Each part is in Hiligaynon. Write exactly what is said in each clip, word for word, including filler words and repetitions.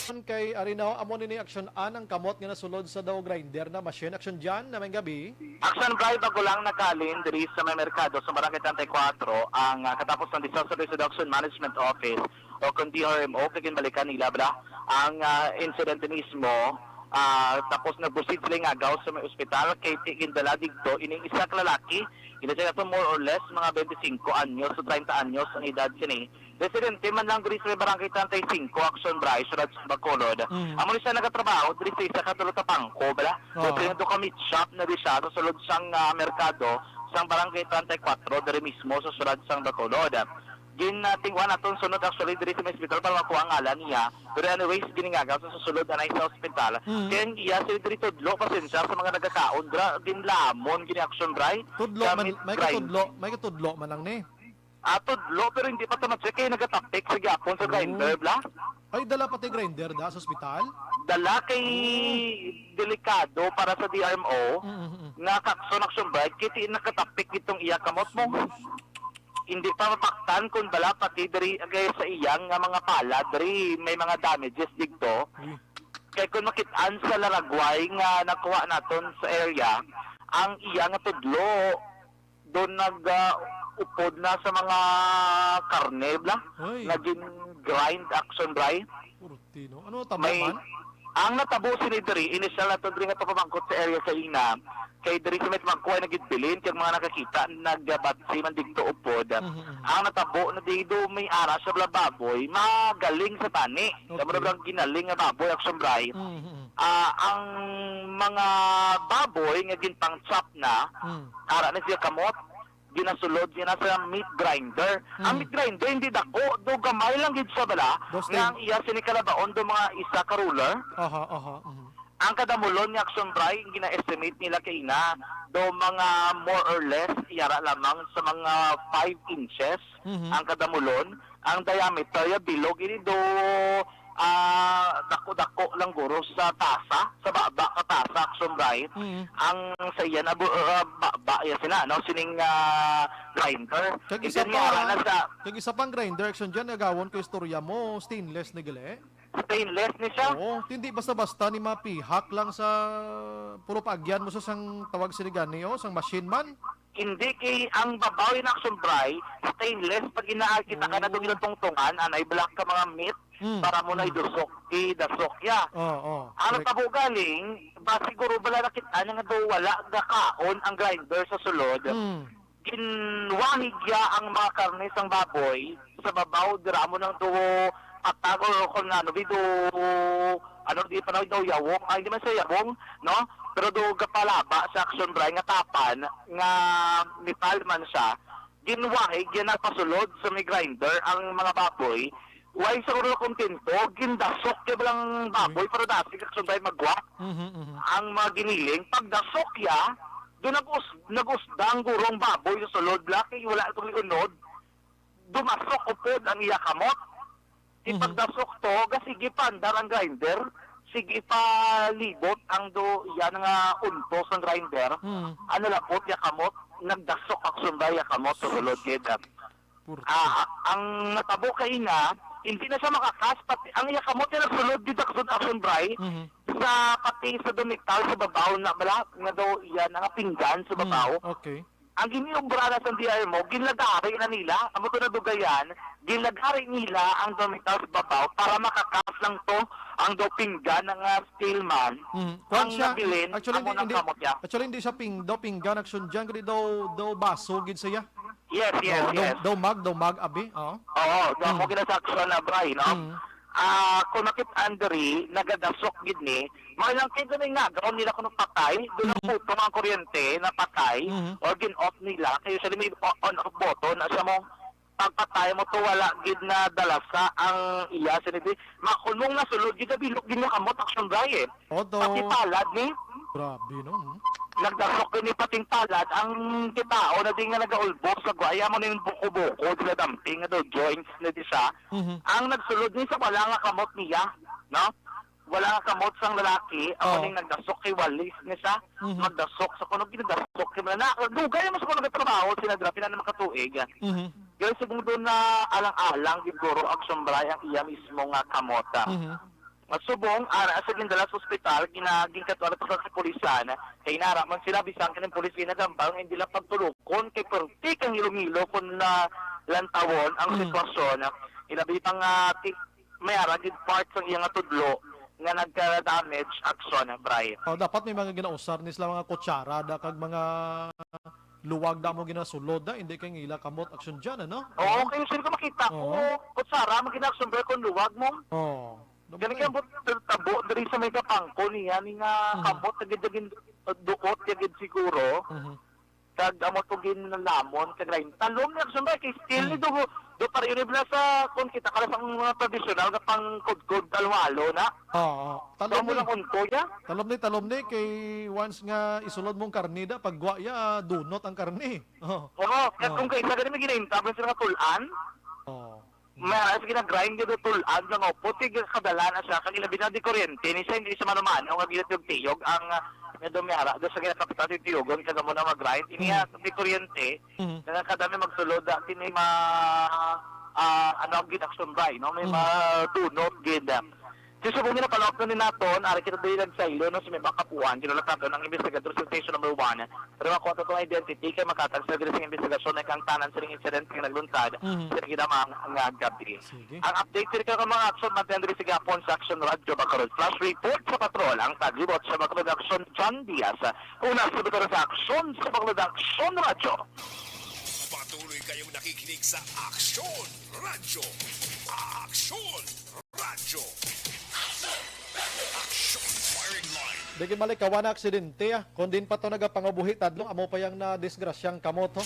Kay Arinaw, amo nini aksyon-an ang kamot nga nasulod sa daw grinder na machine. Aksyon Jan, na may gabi. Action Bri, bago lang nakalin diri sa may merkado sa Barangay treinta y cuatro ang ah, katapos ng Disaster Risk Reduction Management Office o kung D R M O, kay ginbalikan nila bala ang ah, insidente mismo. Ah, tapos nagbusid sila ngagaw sa may ospital kay ti- gindala digto ining isa ka lalaki. Ina siya nato more or less mga twenty-five anyos o treinta anyos ang edad sini. Residente man lang diri sa may Barangay treinta y cinco, Action Bri, siyudad sa Bacolod. Mm. Amo ni siya nagatrabaho diri sa isa ka tulo ka pangko, bala. Oo. Diri nga duka meat shop na di siya sa sulod sang ah, merkado sang Barangay treinta y cuatro diri mismo sa siyudad sang Bacolod. Gin ah, tingwa naton sunod actually diri sa may hospital para makuha ang ngalan niya. Pero anyways, giningagaw sa sulod anay sa ospital. Mm. Kaya ang iya sila diri tudlo, pasensya sa mga nagakaon, dira, ginlamon, gini Action Bri. Tudlo Sa man, meat may grind. katudlo, may katudlo man lang ni. Ah, tudlo, pero hindi pa ta ma-check kay nagatapik sa gyapon sa Oh. grinder, bla. Ay, dala pati grinder da sa ospital? Dala kay delikado para sa D R M O Mm, mm, mm. nga kakson Action Bri, kiti nakatapik itong iya kamot mo. Hindi pa mapaktan kung bala pati diri kay sa iyang nga mga palad diri may mga damages digto. Uy. Kay kung makit-an sa laragway nga nakuha naton sa area, ang iya nga tudlo doon nag ah, upod na sa mga karne bla Hoy. Nga gin grind Action Bri. Purti, no? Ano tabo May man? Ang natabo sini diri, initial nato diri nga pagpamangkot sa area sa ina, kay diri sa may pamangkuan nagidbilin kag mga nakakita nagabatsi man digto upod. Mhm, mhm. Ang natabo na di do may ara sa bala baboy, magaling sa tani. Okay. Sa mga ginaling nga baboy, Action Bri. Mhm, mhm. Ah, ang mga baboy nga ginpang-chop na, Mm. ara na siya kamot, ginasulod niya na sa meat grinder. Ang Mm. meat grinder hindi dako, do gamay lang gid siya bala, Dos nga ang iya sini kalabaon do mga isa ka ruler. Aha, aha. Mhm. Ang kadamulon nga Action Bri, ang gina-estimate nila kay ina, do mga more or less, yara lamang sa mga five inches Mhm. ang kadamulon. Ang diameter ya bilog ini do ah, dako-dako lang guro sa tasa, sa baba ka tasa, Action Bri. Mhm. Ang sa iya na bu- ah, baba ya sina, no, sining ah, grinder. Kag And isa then, yara na pa, sa kag isa pang grinder, Action Jan, agawon ko istorya mo, stainless ni gali. Stainless ni siya. Oo, hindi basta-basta ni mapihak lang sa puro paagyan mo sa sang tawag sini gani, oh, sang machine man. Hindi kay ang babaw in Action Bri, stainless pag inaakita ka na Oh. itong ginatungtungan, anay black ka mga meat, Mm, para mo na mm. idusok, idasok ya. Oo, oo. Ang Correct. tabo galing, ba siguro bala nakita niya nga daw wala gakaon ang grinder sa sulod. Mm. Ginwahig ya ang mga karne sang baboy sa babaw, dira mo nang do patag or kung ano, di do, ano, di pa na daw yawong, ay, di man siya yawong, no? Pero do gapalaba sa Action Bri nga tapan, nga metal man siya, ginwahig ya napasulod sa may grinder ang mga baboy. Why sa ulo kontento, gindasok ya balang baboy para dati Action Bri magwa Mhm, mhm. ang mga giniling. Pagdasok ya, do nag-us nag-usdang gurong baboy sa sulod, bla, kay wala itong liunod. Dumasok upod ang iya kamot. Di Mhm. pagdasok to, ga sige pa andar ang grinder, sige pa libot ang do iya nga untos ang grinder. Mhm. Ano lapot ya kamot, nagdasok Action Bri ya kamot sa sulod kay Purti. Ah, ang natabo kay ina, hindi na siya makakas, pati ang iya kamot ya nagsulod dito sa Action Bri, Mhm. sa pati sa dumital sa babaw na bala, nga daw iya na nga pinggan sa babaw. Mm, okay. Ang giniobra na sa D R M O, ginlagari na nila, amo to nadugayan, ginlagari nila ang dumital sa babaw para makakas lang to ang daw pinggan nga steel man. Mm. Kuwan Ang siya, nabilin, actually, amo hindi, nang hindi, kamot niya. actually, hindi siya ping, daw pinggan, Action Jan, kundi daw, daw baso gid siya. Yes, yes, Daw, daw, yes. daw mag, daw mag, abi. Oo. Oo, daw Mm. mo ginasaksyon na, Bri, no? Mm. Ah, kung makit-an diri, nagadasok gid ni, may lang kay ganun nga, gawon nila kuno patay, doon ang Mm. putong ang kuryente na patay, Mm. or gin-off nila, kay usually may o- on-off button na siya mo, pagpatay mo to, wala gid na dalasa ang iya, sini di, makulmong na sulod gid, bilog gid nga kamot, Action Bri, eh. Oto. Pati palad ni, Grabe, no? Mm. nagdasok ni pating palad, ang kitao na di nga nagaulbos sa guaya mo ning buko-buko, sila damping nga daw joints na di siya. Mhm. Ang nagsulod ni sa wala nga kamot niya, no? Wala nga kamot sang lalaki, amo Oo. ning nagdasok kay walis ni siya. Mhm. Magdasok sa kuno ginadasok kay na dugay naman sa kuno trabaho sila dira pila na makatuig. Mhm. Pero segundo na alang-alang gid guro ang sumbray ang iya mismo nga kamot. Mhm. Masubong, ara sa gindala sa ospital, gina-, ginkatuan pa sa kapulisan. Kay nara man sila, bisan kaning pulis ginagambal nga hindi lang pagtulukon, kay perti kang hilo-hilo kon nalantawon ang Mm. sitwasyon. Ilabi pa nga ti-, may ara gid part sa iya nga tudlo nga nagka-damage action, Bri. Oh, dapat may mga ginausar ni sila mga kutsara da kag mga luwag da mo ginasulod da, hindi kay ngila kamot action dyan, ano? Oo, kay usually ko makita ko, Oo. kutsara, mo ginausar kon luwag mo. Oh. Gani kay ambot tabo diri sa may kapangko niya, ni nga Mhm. kamot, nagid-, nagid-, duot, nagid siguro. Mhm. Kag amo to ginlamon, kag rain. Talom ni action ba? Kay still ni Hmm. do, do pa rin yung sa, kung kita ka lang sa mga tradisyonal nga pangkudkod, talwalo na. Oo. So, Talom mo ni. lang unto niya. Talom ni, talom ni, kay once nga isulod mong karne da, pagwa ya, dunot ang karne. Oh. Oo, kaya Oh. kung kaisa ganun, may ginaintablan sila nga tulan. Oh. May alas ginagrind gyud tul-an nga upod, kay kadala na siya, kag ilabi na di kuryente ni siya, hindi siya manumano nga ginatigtiyog ang, ah, nga dumiyara do sa ginakapitan, tigtiyogon kag amo na mag-grind. Ini, Mm. ah, di kuryente, Mhm. nga kadami magsulod, ah, kini ma-, ah, ano ang gid action by, no? May Mhm. madunot gid, ah. Sa subong nga napalawak na ni naton, ari kita diri nagsaylo, no, sa may Makapuan, ginulataton ang investigador sa Station Number One, pero makuha to ang identity kay makatag sa diri sa investigasyon na kang tanan sining insidente nga nagluntad Mhm. sa ginamang nga gabi. Sige. Ang update diri ka mga action, mantiyan diri sa gihapon sa Action Radyo Bacolod. Flash report sa patrol ang taglibot sa Bacolod Action, John Diaz. Una sa Bacolod Action sa Bacolod Action Radyo. Patuloy kayong nakikinig sa Action Radyo. Action Radyo. Action Firing Line. Di gid malikawan na aksidente, ah. Kung din pa to nagapangabuhi tadlong, amo pa yang nadisgrasyang kamot, ho.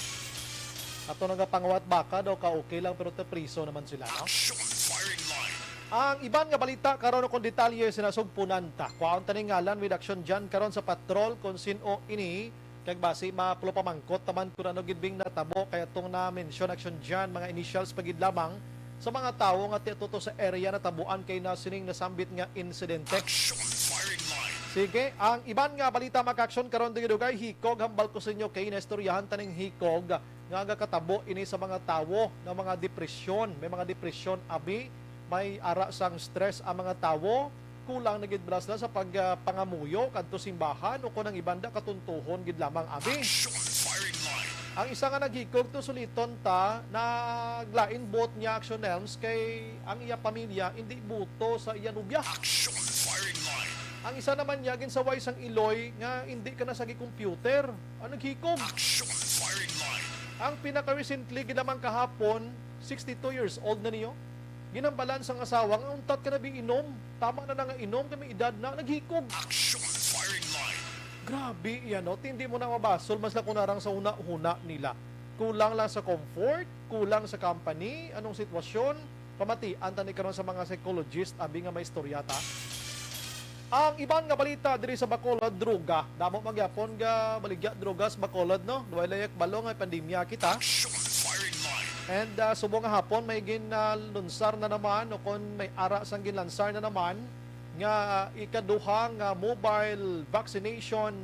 Ato nagapangawat baka daw ka okay lang, pero te priso naman sila, no? Action Firing Line. Ang iban nga balita karon kung detalye sinasugpunan ta. Kuhaon ta ning ngalan with action dyan karon sa patrol kung sin-o ini. Kag basi mapulopamangkot ta man kun ano gid bing natabo kay atong na-mention action dyan, mga initials pa gid lamang sa mga tawo nga ti-, tuto sa area natabuan kay na sining nasambit nga insidente. Action Firing Line. Sige, ang iban nga balita, mga ka-action, karon dugay-dugay, hikog, hambal ko sa inyo kay naistoryahan taning hikog nga nagakatabo ini sa mga tawo nga mga depresyon. May mga depresyon abi, may ara sang stress ang mga tawo. Kulang na gid bala sila sa pag, ah, pangamuyo kadto simbahan, o kon ang iban da katuntohon gid lamang abi. Action Firing Line. Ang isa nga naghikog to suliton ta, naglain buot niya, Action Elms, kay ang iya pamilya indi buto sa iya nobya. Action Firing Line. Ang isa naman niya ginsaway sang iloy nga indi ka na sagi computer. Ang naghikog. Action Firing Line. Ang pinaka-recently gid lamang kahapon, sixty-two years old na niyo. Ginhambalan sang asawa nga, "Untat ka na bi inom. Tama na na nga inom, kay may edad na." Naghikog. Action Firing Line. Grabe yan, no? Tindi mo na mabasol, mas lang kung narang sa huna-huna nila. Kulang lang sa comfort, kulang sa company, anong sitwasyon? Pamatian ta ni karon sa mga psychologist, abi nga may istorya ta. Ang iban nga balita diri sa Bacolod, droga. Damo man gyapon nga baligya droga sa Bacolod, no? Duway layag balo nga pandemya kita. Action Firing Line. And, ah, subong nga hapon, may ginlansar na naman, o kon may ara sang ginlansar na naman, nga ikaduha nga mobile vaccination,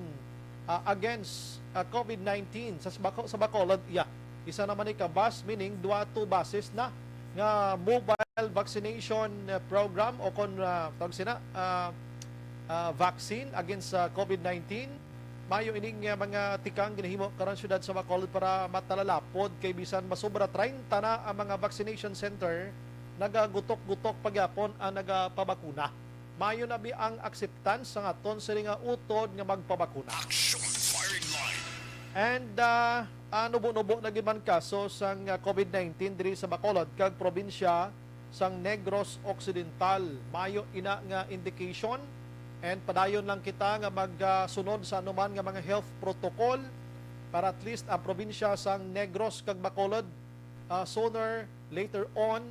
ah, against, ah, COVID nineteen sa Baco-, sa Bacolod. Yeah. Isa naman ni ka-bus, meaning dua, two buses na nga mobile vaccination, ah, program o kon, ah, tawag sina, ah, ah, vaccine against sa COVID nineteen. Mayo ining, ah, mga tikang ginahimo karon siyudad sa Bacolod para matalalapod kay bisan masobra treinta na ang mga vaccination center, nagagutok-gutok pa gyapon ang nagapabakuna. Mayo na bi ang acceptance sang aton sini nga utod nga magpabakuna. Action Firing Line. And, ah, ah, nubo-nubo na gid man kaso sang, ah, COVID nineteen diri sa Bacolod kag probinsya sang Negros Occidental. Mayo ina nga indication, and padayon lang kita nga magsunod sa anuman nga mga health protocol para at least ang probinsya sang Negros kag Bacolod, ah, sooner, later on,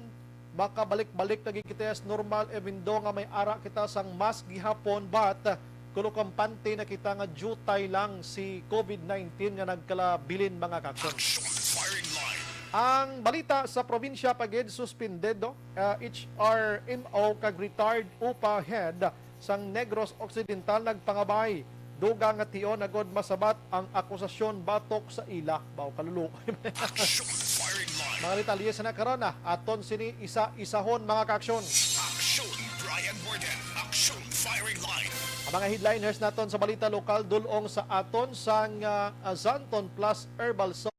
makabalik-balik na gid kita sa normal, even though nga may ara kita sang mask gihapon, but, ah, kulukampante na kita nga diutay lang si COVID nineteen nga nagkalabilin, mga ka-action. Action Firing Line. Ang balita sa probinsya pa gid, suspended, no? Ah, H R M O kag retired upa head sang Negros Occidental nagpangabay, dugang nga tion agod masabat ang akusasyon batok sa ila. Baw kaluluoy. Action Firing Line. Mga detalye sa na karon, ah, aton sini isa-isahon, mga ka-action. Action Brian Action Firing Line. Ang mga headliners naton sa balita lokal, dulong sa aton sang, ah, Zanton Plus Herbal Soap.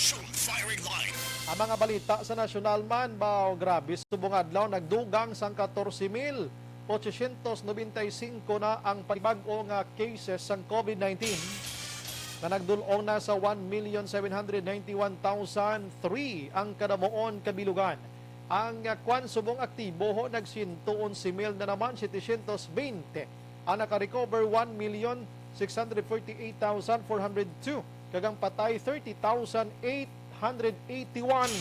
Action Firing Line. Ang mga balita sa nasyonal man, baw, grabe, subong adlaw nagdugang sang katorse mil otsosyentos nobenta y singko na ang panibag-o nga cases sang COVID nineteen, nga nagdul-ong na sa one million seven hundred ninety-one thousand three ang kadamuon kabilugan. Ang, ah, kwan subong aktibo ho, nag siyento onse mil na naman setecientos bente. Ang naka-recover, one million six hundred forty-eight thousand four hundred two, kag ang patay, thirty thousand eight hundred eighty-one.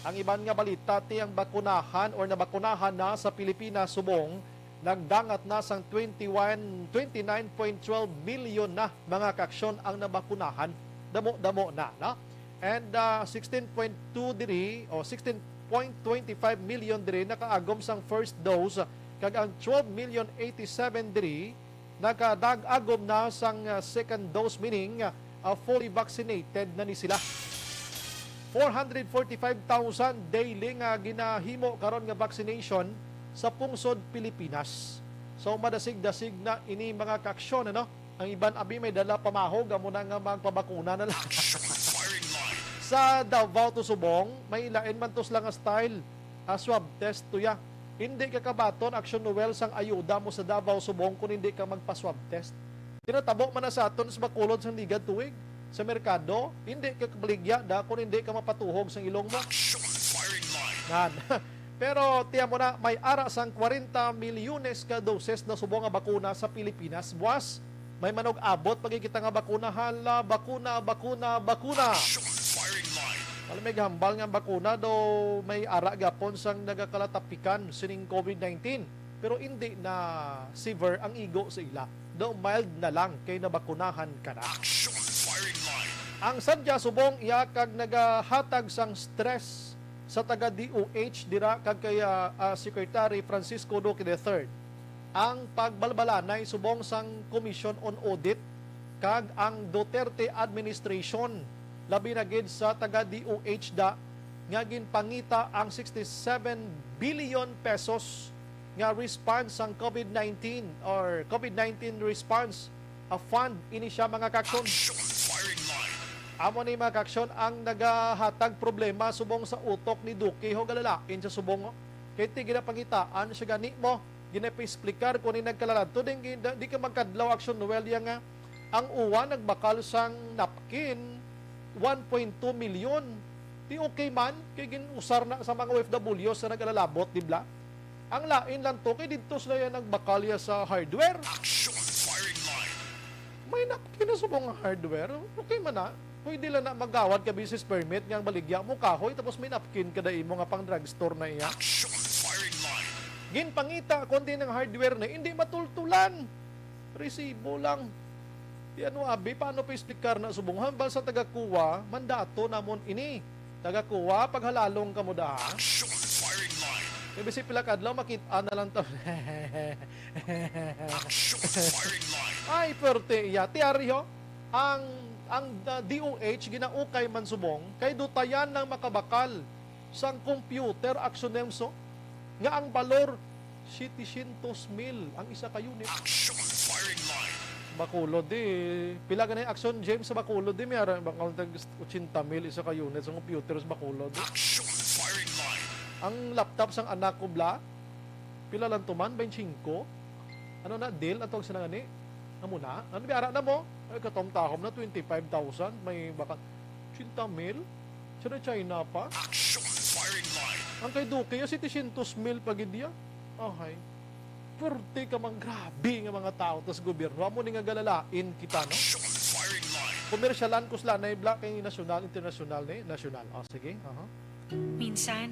Ang iban nga balita, ti ang bakunahan or nabakunahan na sa Pilipinas subong nagdangat na sang twenty-one, twenty-nine point twelve million na mga kaaksyon ang nabakunahan. Damo-damo na, no? And, ah, sixteen point two diri, o sixteen point twenty-five million diri nakaagom sang first dose, kag ang twelve million eighty-seven diri nakadag-agom na sang, ah, second dose, meaning, ah, fully vaccinated na ni sila. Four hundred forty-five thousand daily nga ginahimo karon nga vaccination sa pungsod Pilipinas. So, madasig-dasig na ini, mga kaaksyon, ano? Ang iban, abi, may dala pamahog, amo na nga magpabakuna na lang. Action Firing Line. Sa Davao to subong, may lain man to sila nga style, ah, swab test to ya. Hindi ka kabaton, Action Noel, sang ayuda mo sa Davao subong kung hindi ka magpa-swab test. Ginatabo man na sa aton sa Bacolod sang ligad tuig. Sa merkado, hindi ka kabaligya da kung hindi ka mapatuhog sang ilong mo. Action Firing Line. Nan. Pero tiyan mo na, may ara sang kwarenta milyones ka doses na subong nga bakuna sa Pilipinas. Buas, may manug-abot pa gid kita nga bakuna. Hala, bakuna, bakuna, bakuna. Action Firing Line. Wala may gahambal nga bakuna, do may ara gapon sang nagakalatapikan sining COVID nineteen. Pero hindi na severe ang igo sa ila. Do mild na lang kay nabakunahan ka na. Action Firing Line. Ang sadya subong iya kag nagahatag sang stress sa taga D O H dira kag kay, ah, ah, Secretary Francisco Duque the third ang pagbalbalanay subong sang Commission on Audit kag ang Duterte administration, labi na gid sa taga D O H da nga ginpangita ang sixty-seven billion pesos nga response sang COVID nineteen or COVID nineteen response, ah, fund. Ini siya, mga kaaksyon. Action Firing Line. Amo ni, mga kaaksyon, ang nagahatag problema subong sa utok ni Duque, ho, galalain sa subong, ho. Kay ti ginapangitaan siya gani mo, ginapaexplicar ko ni nagkalaladto, di, di, di ka magkadlaw, Action Noelia, nga ang uwan nagbakal sang napkin, one point two million. Di okay man, kay gin-usar na sa mga O F W sa nag-alalabot, di bala? Ang lain lang to, kay didto sila yan nagbakalya sa hardware. Action Firing Line. May napkin na subong nga hardware. Okay man na. Pwede lang na magawad ka business permit nga ang baligya mo kahoy, tapos may napkin ka da imo nga pang drugstore na iya. Action Firing Line. Ginpangita, kundi ng hardware na hindi matultulan. Resibo lang. Di ano, abi, paano pa explicar na subong? Hambal sa taga-kuwa, mandato namon ini. Taga-kuwa, paghalalong kamo da, ha? Action Firing Line. Kay bisi pila kadlaw, makit-an na lang to. Action Firing Line. Ay, perte iya. Tiyari, ho, ang, ang, ah, D O H ginaukay man subong kay dutayan ng makabakal sang computer, Action Nemso, nga ang balor, setecientos mil ang isa ka unit. Action Firing Line. Bacolod, di. Pila gani, Action James, sa Bacolod, di? May ara, baka tag ochenta mil isa ka unit sa computer sa Bacolod. Action Firing Line. Ang laptop sang anak ko, bala, pila lang to man? Baynte singko? Ano na, deal? Ang tawag sila gani? Amo na? Ano, may ara na mo? Ay, katom-tahom na, twenty-five thousand. May baka, ochenta mil? Sa China pa? Action Firing Line. Ang kay Duque, ya, setecientos mil pa gid ya. Ahay. Pwerte ka mang grabe nga mga tao tas gobyerno. Amo ni nga galalain kita, no? Action Firing Line. Komersyalan ko sila na ibla kay nasyonal, internasyonal ni, nasyonal. Oh, sige. Aha. Minsan,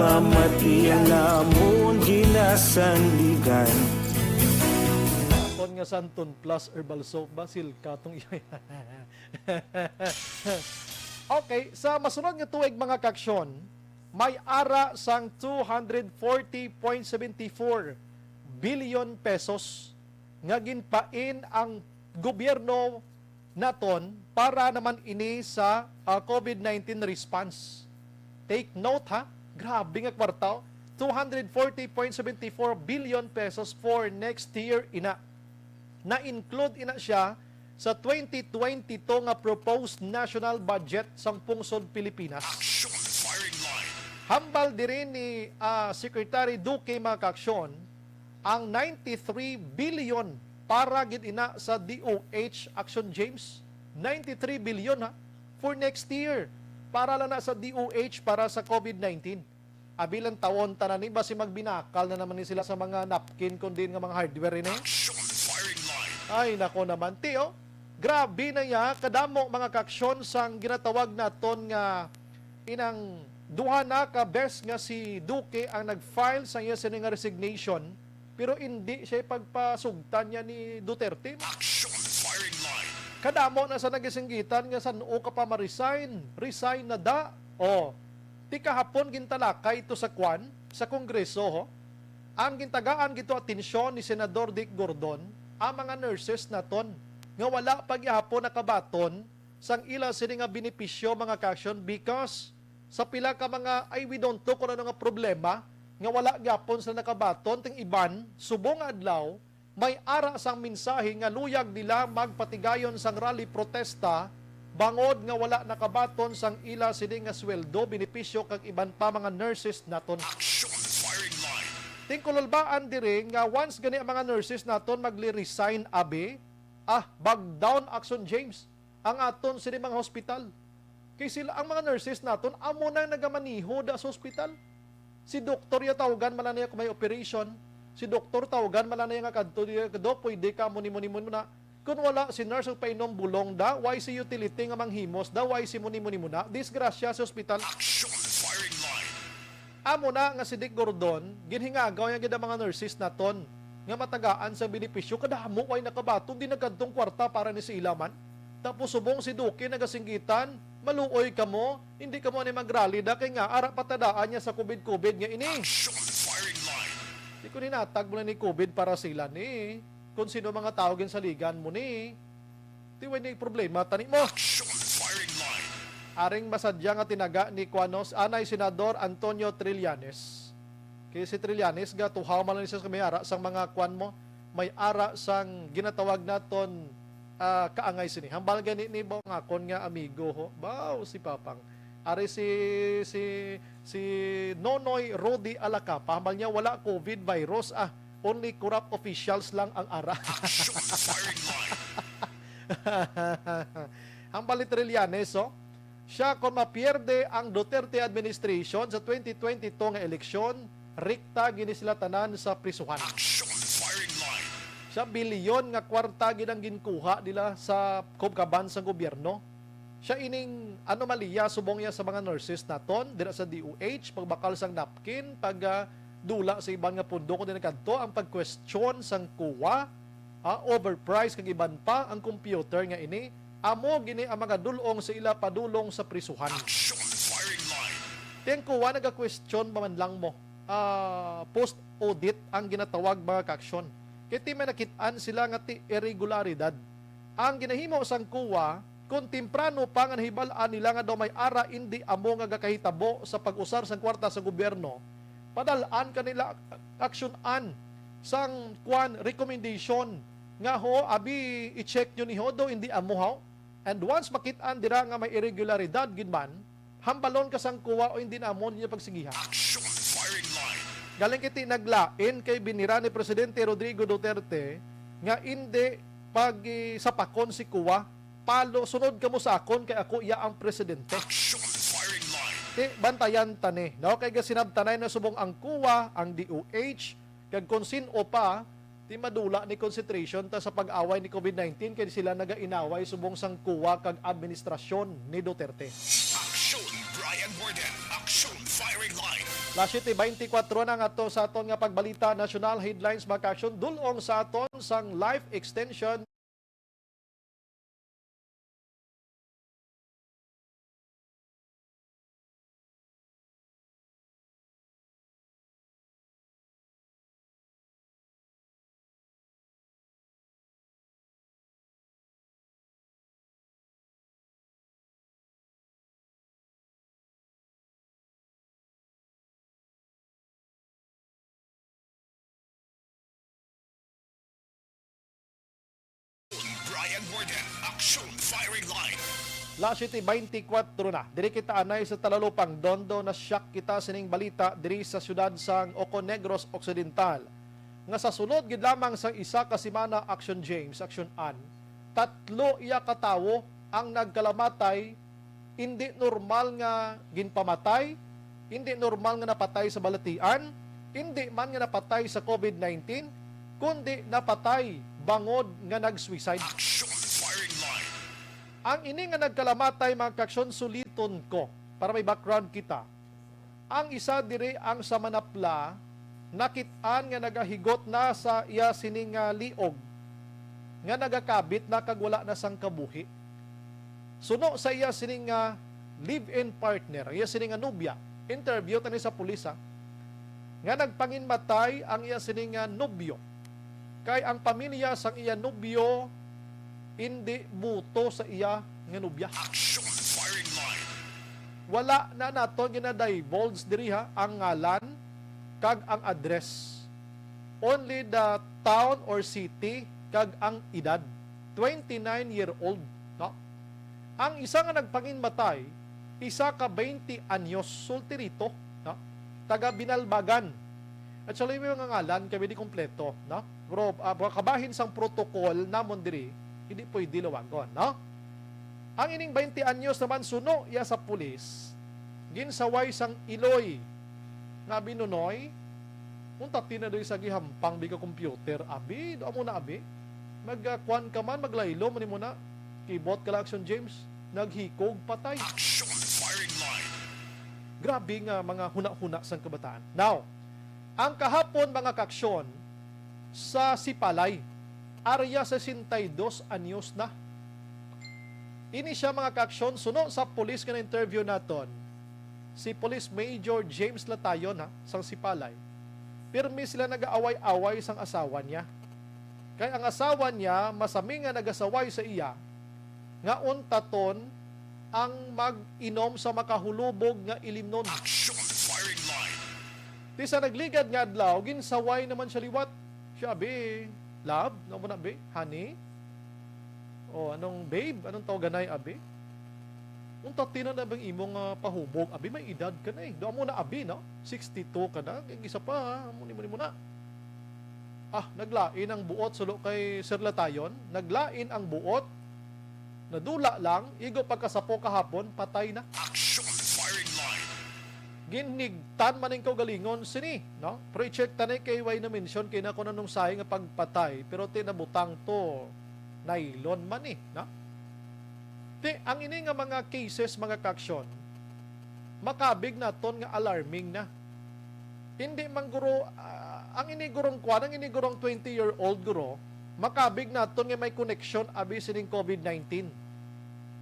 Pamati ang amon ginasandigan. Kon nga Santon Plus Herbal Soap ba, silka tong iya. Okay, sa masunod nga tuig, mga kaaksyon, may ara sang two hundred forty point seven four billion pesos nga ginpain ang gobyerno naton para naman ini sa ah, COVID nineteen response. Take note, ha, grabe nga kwarta, oh. Two hundred forty point seven four billion pesos for next year ina. Na-include ina siya sa twenty twenty-two nga proposed national budget sang pungsod Pilipinas. Action firing line. Hambal diri ni ah, Secretary Duque, mga kaaksyon, ang ninety-three billion para gid ina sa D O H, Action James. Ninety-three billion, ha, for next year, para lang na sa D O H para sa COVID nineteen. Abi lang tawon tanan ni, basi magbinakal na naman ni sila sa mga napkin kundi nga mga hardware ini. Action firing line. Ay, nako naman, ti, oh. Grabe na ya, kadamo, mga kaaksyon, sang ginatawag naton nga inang duha na ka bes nga si Duque ang nag-file sa iya sini nga resignation, pero indi siya pagpasugtan niya ni Duterte. Action firing line. Kadamo na sa nagisinggitan nga san-o ka pa ma-resign, resign na da. O, ti kahapon gintalakay ito sa kwan, sa Kongreso, ho. Ang gintagaan gito atensyon ni Senador Dick Gordon, ang mga nurses naton nga wala pa gihapon nakabaton sang ila sini nga benepisyo, mga kaaksyon, because sa pila ka mga, ay, we don't know kung ano nga problema nga wala gyapon sila nakabaton, ting iban subong nga adlaw may ara sang mensahe nga luyag nila magpatigayon sang rally protesta bangod nga wala nakabaton sang ila sini nga sweldo, benepisyo kag iban pa, mga nurses naton. Action firing line. Ting kululbaan diri nga once gani ang mga nurses naton magli-resign, abi, ah, bag down, Action James, ang aton sini mga hospital. Kay sila, ang mga nurses naton, amo na ang nagamaniho da sa hospital. Si doktor ya tawagan man lang niya kung may operation. Si doktor tawagan man lang niya nga kadto diya, "Dok, pwede ka, muni, muni, muni na." Kung wala si nurse, painom bulong da, why si utility nga manghimos da, why si muni, muni, muna? Disgrasya sa hospital. Action firing line. Amo na nga si Dick Gordon, ginhingagaw niya gid ang mga nurses naton nga matagaan sa benepisyo, kadamo way nakabaton, di nagkadtong kwarta para ni sa ila man. Tapos subong si Duque nagasinggitan, "Maluoy kamo, hindi kamo ni magrally da kay nga ara patadaan niya sa COVID-COVID nga ini." Action firing line. Di ko ninatag mo na ni COVID para sila ni. Kung sino mga tao ginsaligan mo ni. Di way ni problema tani mo. Action firing line. Aring masadya nga tinaga ni kuanos anay Senador Antonio Trillanes. Kay si Trillanes gatuhaw man lang siya sa may ara sang mga kuan mo, may ara sang ginatawag naton ah, kaangay sini. Hambal gani ni ba ang akon nga amigo, ho? Baw, si Papang. Ari si si si Nonoy Rudy Alacapa, hambal niya wala COVID virus, ah, only corrupt officials lang ang ara. Action firing line. Hambal ni Trillanes, oh, siya, kung mapierde ang Duterte administration sa twenty twenty-two nga eleksyon, rikta gini sila tanan sa prisuhan. Action firing line. Siya, bilyon nga kwarta gid ang ginkuha nila sa kubkaban sa gobyerno. Siya ining anomalya subong niya sa mga nurses naton dira sa D O H, pagbakal sang napkin, pag ah, dula sa iban nga pundo kundi nagkadto ang pag-question sang kuwa, ah, overprice kag iban pa, ang computer nga ini amo gini ang magadul-ong sa ila padulong sa prisuhan. Action firing line. Ti ang kuwa naga-question ba man lang mo, ah, post-audit ang ginatawag, mga kaaksyon. Kay ti may nakit-an sila nga ti irregularidad. Ang ginahimo sang kuwa, kung temprano pa nga nahibal-an nila nga daw may ara indi amo nga gakahitabo sa pag-usar sang kwarta sa gobyerno, padal-an kanila, aksyon-an sang kuan, recommendation nga, "Ho, abi, i-check nyo ni ho, daw indi amo, ho." And once makit-an dira nga may irregularidad gid man, hambalon ka sang kuwa o hindi na amo ninyo pagsigihan. Action firing line. Galing kiti naglain kay binira ni Presidente Rodrigo Duterte nga indi pagisapakon si kuwa, "Palo, sunod kamo sa akon kay ako iya ang presidente." Action firing line. Ti bantayan ta ni, no? Kay gasinabtanay na subong ang kuwa, ang D O H, kag kung sin-o pa, ti madula ni concentration ta sa pag-away ni COVID nineteen kay sila nagainaway subong sang kuwa kag administrasyon ni Duterte. Action Brian Warden. Action firing line. Alas siyete beintikwatro na nga to sa aton nga pagbalita, national headlines, mga ka-aksyon. Dul-ong sa aton sang life extension. Brian Warden, Aksyon Firing Line. Alas siyete beintikwatro na. Diri kita anay sa Talalupang Dondo, na-shock kita sining balita diri sa siyudad sang Oconegros Occidental, nga sa sulod gid lamang sang isa ka semana, Aksyon James, Aksyon Ann, tatlo iya ka tawo ang nagkalamatay, indi normal nga ginpamatay, indi normal nga napatay sa balatian, indi man nga napatay sa covid nineteen, kundi napatay bangod nga nag-suicide. Action Firing Line. Ang ini nga nagkalamatay, mga ka-aksyon, suliton ko para may background kita. Ang isa diri ang sa manapla, nakit-an nga nagahigot na sa iya sini nga liog, nga nagakabit na kag wala na sang kabuhi. Suno sa iya sini nga live-in partner, iya sini nga nobya, interview tani sa pulis, ha, nga nagpanginmatay ang iya sini nga nobyo, kay ang pamilya sang iya nobyo indi buto sa iya nga nobya. Action Firing Line. Wala na naton gina-divulge diri, ha, ang ngalan kag ang address. Only the town or city kag ang edad. Twenty-nine year old, no? Ang isa nga nagpanginmatay, isa ka twenty anyos, solterito, no? Taga Binalbagan. Actually, may mga ngalan kami di kompleto, no? Pero, ah, mga kabahin sang protocol namon diri, hindi pwede lawagon, no? Ang ining twenty anyos naman, suno iya sa pulis, ginsaway sang iloy. Nga abi, Nonoy, unta ti na doy sa gihampang bi ka computer, abi, do amo na, abi. Mag, ah, kwan ka man, maglaylo man mo na. Kibot ka lang, Action James, naghikog, patay. Action Firing Line. Grabe nga mga huna-huna sang kabataan. Now, ang kahapon, mga kaaksyon, sa Sipalay, area sesenta y dos anyos na. Ini siya, mga kaaksyon, suno sa pulis nga na-interview naton, si Police Major James Latayon, ha, sang Sipalay. Pirmi sila nag-aaway-away sang asawa niya. Kay ang asawa niya masami nga nagasaway sa iya, nga untaton ang mag-inom sa makahulubog nga ilimnon. Action Firing Line. Ti sa nagligad nga adlaw, ginsaway naman siya liwat. Siya, abi, love, no mo na, abi, honey? O, anong babe? Anong tawganay, abi? Unta ti na na bang imong, ah, pahubog? Abi, may edad ka na eh. Do mo na, abi, no? Sixty-two ka na. Kay isa pa, ha? Muni, muni, muna. Ah, naglain ang buot, sulo kay Sir Latayon. Naglain ang buot. Nadula lang, igo pagkasapo kahapon, patay na. Action Firing Line. Ginhigtan man ning kaugalingon sini, no? Pero i-check ta ni kay way na-mention kay na kung anong sahi nga pagpatay, pero ti nabutang to nylon man eh, no? Ti, ang ini nga mga cases, mga kaaksyon, makabig naton nga alarming na. Hindi man guro, ah, ang ini gurong kwan, ang ini gurong twenty-year-old guro, makabig naton nga may koneksyon abi sining covid nineteen.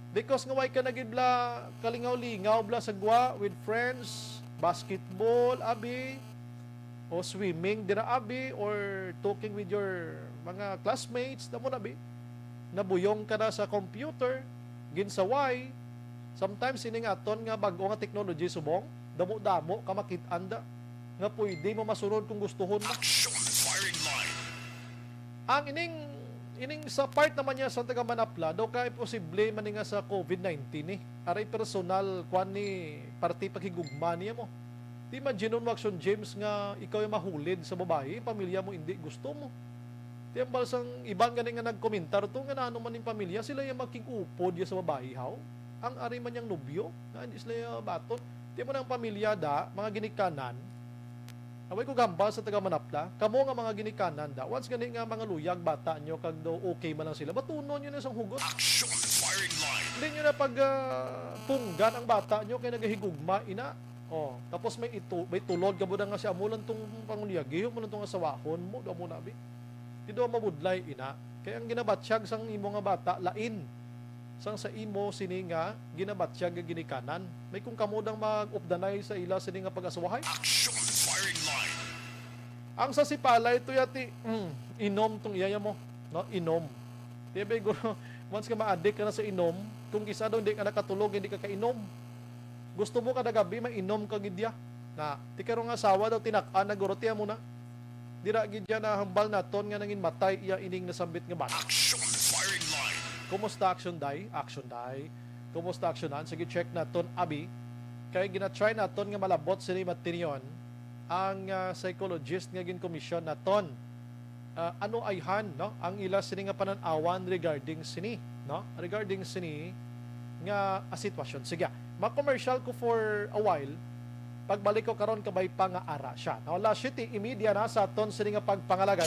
Because nga way ka na gid bala kalingaw-lingaw bala sa gwa with friends, basketball, abi, o swimming dira, abi, or talking with your mga classmates, damo na, abi. Nabuyong ka na sa computer, ginsaway. Sometimes, ini nga aton nga bag-o nga technology subong, damo-damo ka makit-an da nga pwede mo masunod kung gustuhon mo. Action Firing Line. Ang ining, ining sa part naman niya sa taga Manapla, daw kay posible man ni nga sa covid nineteen ni. Aray personal, kwan ni, parte paghigugma niya mo. Ti imagine mo, Action James, nga ikaw yung mahulid sa babayi, pamilya mo hindi gusto mo. Ti ambal sang iban gani nga nagkomentar to, nga naano man ning pamilya, sila yung makig-upod ya sa babayi, haw? Ang ari man yang nobyo, nga hindi sila ya baton. Ti mo nang pamilya da, mga ginikanan, away ko gambal sa taga Manapla, kamo nga mga ginikanan da, once gani nga mga luyag bata nyo, kag daw okay man lang sila, batunon nyo na sang hugot. Action Firing Line. Hindi nyo na pag, ah, punggan ang bata nyo kay nagahigugma, ina. Oh, tapos may itu, may tulod ka buda nga si amo lang tong pangulya, giho mo lang tong asawahon mo, do mo na, bi. Di daw mabudlay, ina. Kay ang ginabatyag sang imo nga bata, lain sang sa imo sini nga ginabatyag nga ginikanan. May kung kamo dang mag-updanay sa ila sini nga pag-asawahay? Action firing line. Ang sa sipalay to yati, mm, inom tong iyaya mo, no? Inom. Di ba, guro, once ka ma-addict ka na sa inom, kung kisa daw hindi ka nakatulog, hindi ka kainom. Gusto mo kada gabi, mainom ka gid ya. Na, ti karong asawa daw, tinak-an na guro, tiya mo na. Dira gid ya na hambal naton nga nangin matay iya ining nasambit nga bata. Action firing line. Kumusta, Action Day? Action Day. Kumusta, Action Nan? Sige, check naton, abi. Kay gina-try naton nga malabot sini matinyon ang, ah, psychologist nga ginkomisyon naton. Ah, ano ayhan, no? Ang ila sini nga panan-awan regarding sini, no? Regarding sini nga, ah, sitwasyon. Sige, ma-commercial ko for a while. Pagbalik ko karon, kabay pa nga ara siya. No, alas siyete y media na sa aton sini nga pagpangalagad.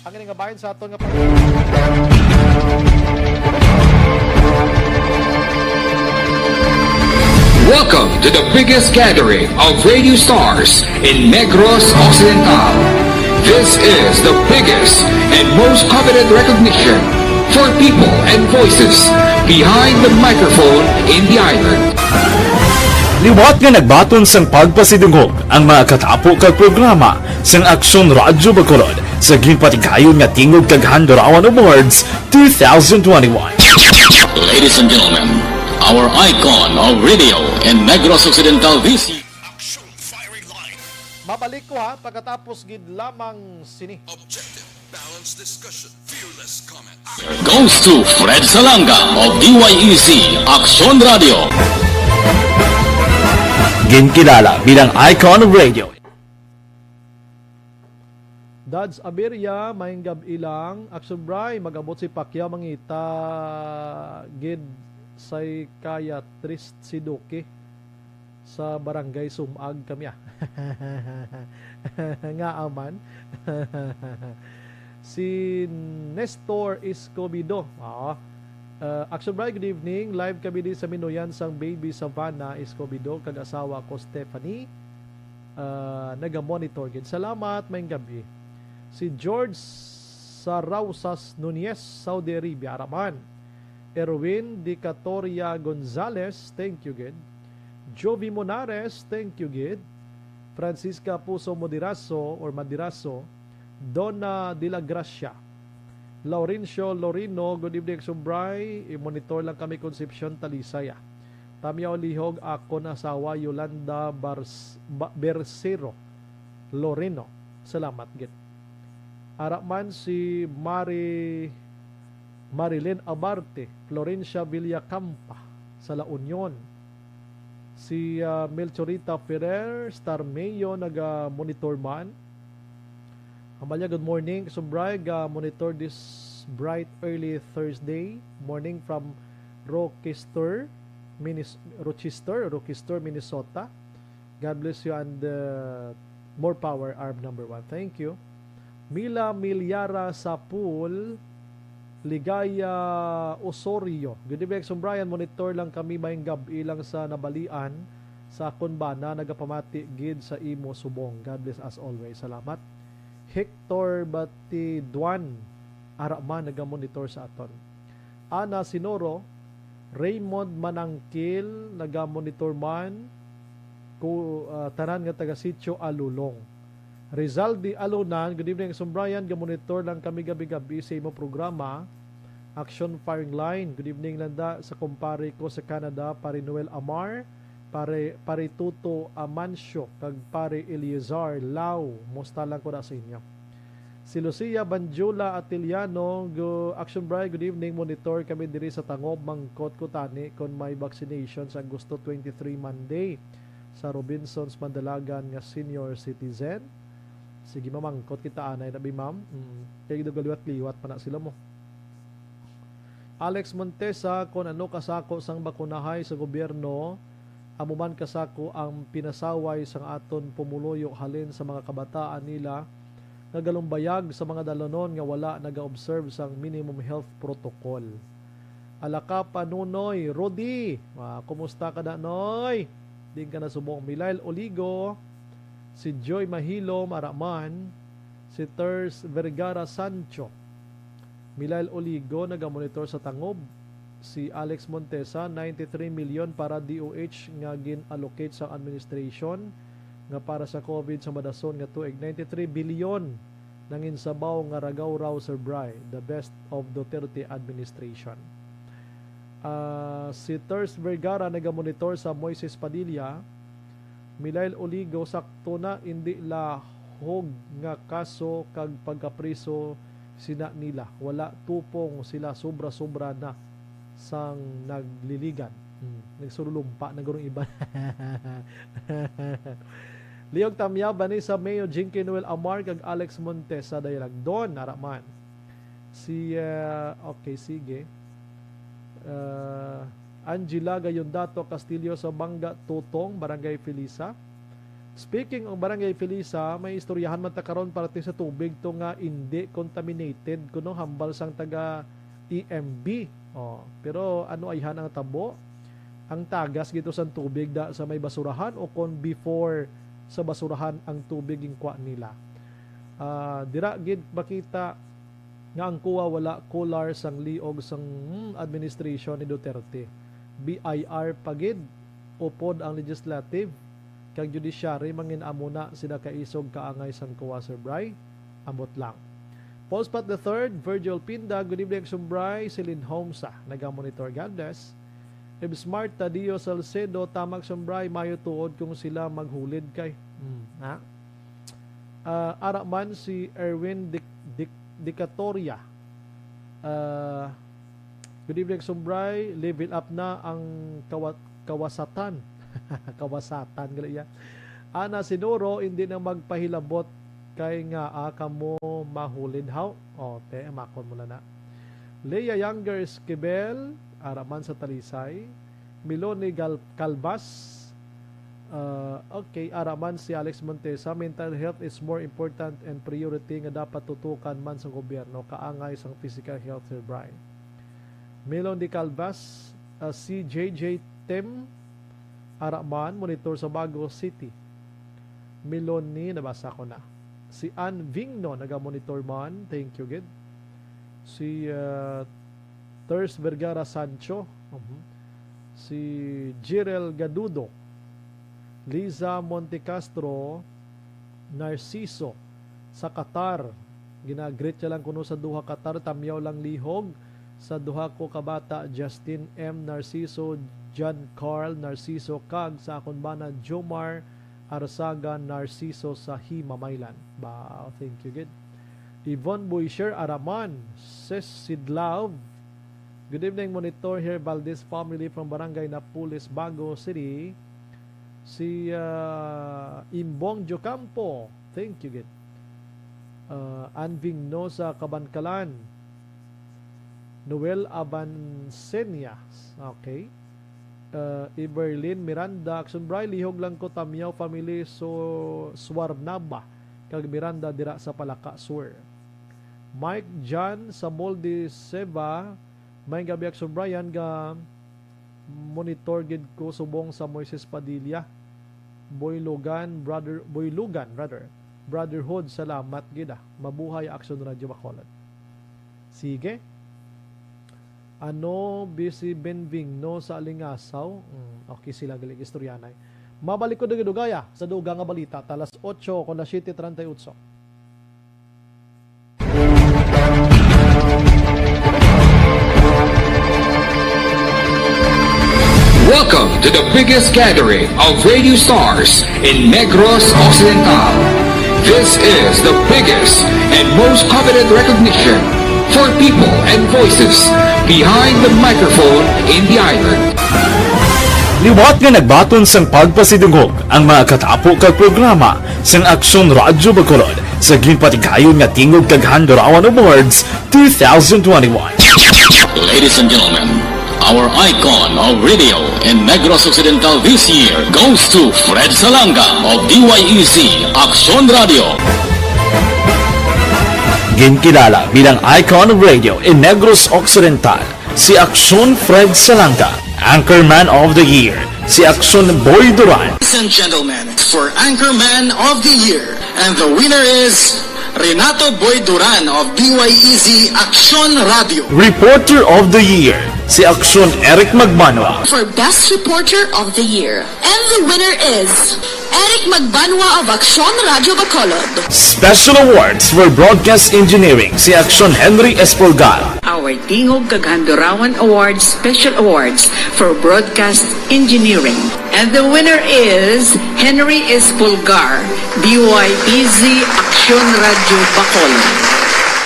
Ang ini nga bahin sa aton nga pag- Welcome to the biggest gathering of radio stars in Negros Occidental. This is the biggest and most coveted recognition for people and voices behind the microphone in the island. Liwat nga nagbaton sang pagpasidungog ang mga katapo kag programa sang Aksyon Radyo Bacolod sa ginpatigayon nga Tingog kag Handurawan Awards twenty twenty-one. Ladies and gentlemen, our icon of radio in Negros Occidental, V C. Action firing line. Mabalik ko ha, pagkatapos gid lamang sini. Objective, balanced discussion, fearless comment. Goes to Fred Salanga of D Y E C Aksyon Radio. Ginkilala bilang icon of radio. Dads Aberia, maayong gab-i lang. Action Bray, mag-abot si Pacquiao mangita gid say kaya trist si Duque sa barangay Sumag kami, ah. Nga aman. Si Nestor Escobedo. Ah, uh, Action Bray, good evening. Live kami di sa Minuyan sang Baby Savannah Escobedo kag asawa ko Stephanie. Ah, naga-monitor gid. Salamat, maayong gab-i. Si George Sarausas Nunez, Saudi Arabia, araman. Erwin Dicatoria Gonzalez, thank you gid. Jovi Monares, thank you gid. Francisca Puso Moderaso or Madiraso, Donna de la Gracia. Laurencio Lorino, good evening, Action Bray. I-monitor lang kami, Concepcion, Talisay, ah. Tamyaw Lihog, akon asawa, Yolanda Bars-, Ba-, Bersero Lorino. Salamat gid. Ara man si Mari, Marilyn Abarte, Florencia Villacampa sa La Union. Si, ah, Melchorita Ferrer, Star Mayo, naga-monitor man. Amalia, good morning. Action Bray, ga-monitor this bright early Thursday morning from Rochester, Minnes-, Rochester, Rochester, Minnesota. God bless you and, uh, more power, Arm number one. Thank you. Mila Milyara Sapul, Ligaya Osorio. Good evening, Action Bray. Monitor lang kami, maayong gab-i lang sa nabalian sa akon bana, nagapamati gid sa imo subong. God bless us always. Salamat. Hector Batiduan, ara man, nagamonitor sa aton. Ana Sinoro, Raymond Manangkil, nagamonitor man ko, ah, tanan nga taga Sitio Alulong. Rizaldi Alunan, good evening, Action Bray. Gamonitor lang kami gabi-gabi sa imo programa, Action Firing Line. Good evening, landa sa kumpare ko sa Canada, Pare Noel Amar, Pare, Pare Tuto Amancio, kag Pare Eleazar Lau. Musta lang ko na sa inyo. Si Lucia Banjula Atiliano, go, Action Bray, good evening. Monitor kami diri sa Tangob. Mangkot ko tani kon may vaccination sa Agosto twenty-three, Monday, sa Robinsons Mandalagan nga senior citizen. Sige, mamangkot kita anay na, bi, ma'am. Mm. Kay daw galiwat-liwat pa na sila mo. Alex Montesa, kon ano kasako sang bakunahay sa gobyerno, amo man kasako ang pinasaway sang aton pumuluyo halin sa mga kabataan nila nga galumbayag sa mga dalanon nga wala naga-observe sang minimum health protocol. Alaka pa, Nunoy, Rudy. Ah, kumusta ka na, Noy? Din ka na subong. Milail Oligo, si Joy Mahilom, ara man, si Ters Vergara Sancho. Milail Oligo, nagamonitor sa Tangob. Si Alex Montesa, ninety-three million para D O H nga gin-allocate sa administration nga para sa COVID sa madason nga tuig. Ninety-three billion nanginsabaw nga ragawraw, Sir Bry, the best of Duterte administration. Ah, si Ters Vergara nagamonitor sa Moises Padilla, Milail Oligo, sakto na, indi lahog nga kaso kag pagkapriso sina nila. Wala tupong sila, sobra-sobra na sang nagliligan. Hmm, nagsululumpa na gurong iban. Leong Tamya, Vanessa Mayo, Jinky Noel Amar, kag Alex Montes sa Dayalagdon, ara man. Si, ah, okay, sige. Ah, Angela Gayondato Castillo sa Banga Tutong, Barangay Felisa. Speaking of Barangay Felisa, may istoryahan man ta karon parte sa tubig to nga indi contaminated kuno, hambal sang taga E M B. Oh, pero ano ayhan ang tabo? Ang tagas gito sang tubig da sa may basurahan o kon before sa basurahan ang tubig ginkwa nila? Ah, dira gid makita nga ang kuwa wala kular sang liog sang, hmm, administration ni Duterte. B I R pa gid, upod ang legislative kag judiciary, mangin-amo na sila kaisog kaangay sang kuwa, Sir Bry. Ambot lang. Paul Spot the third, Virgil Pinda, good evening, Sir Bry. Celine Homsa, nagamonitor, God bless. Ibs Marta Dio Salcedo, tamak, Sir Bry, mayo tuod kung sila maghulid kay. Hmm, ha? Ah, ara man si Erwin Dic-, Dic-, Dicatoria. Ah, good evening, Sir Bry. Level up na ang kawa-, kawasatan. Kawasatan, gali iya. Ana Sinuro, hindi na magpahilabot kay nga, ah, kamo mahulid haw. O, te, makon mo na na. Leia Younger Esquivel, ara man sa Talisay. Miloni Gal-, Calvas. Ah, okay, ara man si Alex Montesa, mental health is more important and priority nga dapat tutukan man sa gobyerno, kaangay sang physical health, Sir Bry. Milon de Calvas, ah, si J J Tim, ara man, monitor sa Bago City. Miloni, nabasa ko na. Si Ann Vingno, naga-monitor man. Thank you, gid. Si, ah, Ters Vergara Sancho. Mhm. Si Jirel Gadudo. Liza Montecastro, Narciso, sa Qatar. Gina-greet siya lang kuno sa Doha, Qatar. Tamyaw lang lihog sa duha ko ka bata, Justin M. Narciso, John Carl Narciso, kag sa akon bana, Jomar Arsaga Narciso sa Himamaylan. Ba, thank you, gid. Yvonne Boisher Araman, Sis Sid Love. Good evening, Monitor here, Valdez family from Barangay Napoles, Bago City. Si, ah, Imbong Jocampo, thank you, gid. Ah, Anving No sa Kabankalan. Noel Abansenia, okay. Ah, Everlyn Miranda, Akson Bry, lihog lang ko, Tamyaw family, so Suarnaba kag Miranda dira sa Palaka Sur. Mike John Samoldi Seva, may gabi, Akson Brian, ga monitor gid ko subong sa Moises Padilla. Boy Logan, brother, Boy Logan, brother. Brotherhood, salamat gid, ah. Mabuhay, Akson Radio Bacolod. Sige. Ano, busy Benving, no, sa Alingasaw? Mm, okay, sila gali istoryanay. Mabalik ko dugay-dugaya sa dugang nga balita, talas otso kon las siete treinta y ocho. Welcome to the biggest gathering of radio stars in Negros Occidental. This is the biggest and most coveted recognition for people and voices behind the microphone in the island. Liwat nga nagbaton sang pagpasidungog ang mga katapo kag programa sang Aksyon Radyo Bacolod sa ginpatigayon nga Tingog kag Handurawan Awards two thousand twenty-one. Ladies and gentlemen, our icon of radio in Negros Occidental this year goes to Fred Salanga of D Y E C Aksyon Radio. Ginkilala bilang icon of radio in Negros Occidental si Aksyon Fred Salanga, Anchorman of the Year si Aksyon Boy Duran. Ladies and gentlemen, for Anchorman of the Year, and the winner is Renato Boy Duran of D Y E Z Aksyon Radio. Reporter of the Year, si Aksyon Eric Magbanwa. For Best Reporter of the Year, and the winner is Eric Magbanwa of Aksyon Radio Bacolod. Special Awards for Broadcast Engineering, si Aksyon Henry Espolgar. Our Tingog kag Handurawan Awards Special Awards for Broadcast Engineering. And the winner is Henry Espolgar, D Y E Z Aksyon Radio Bacolod.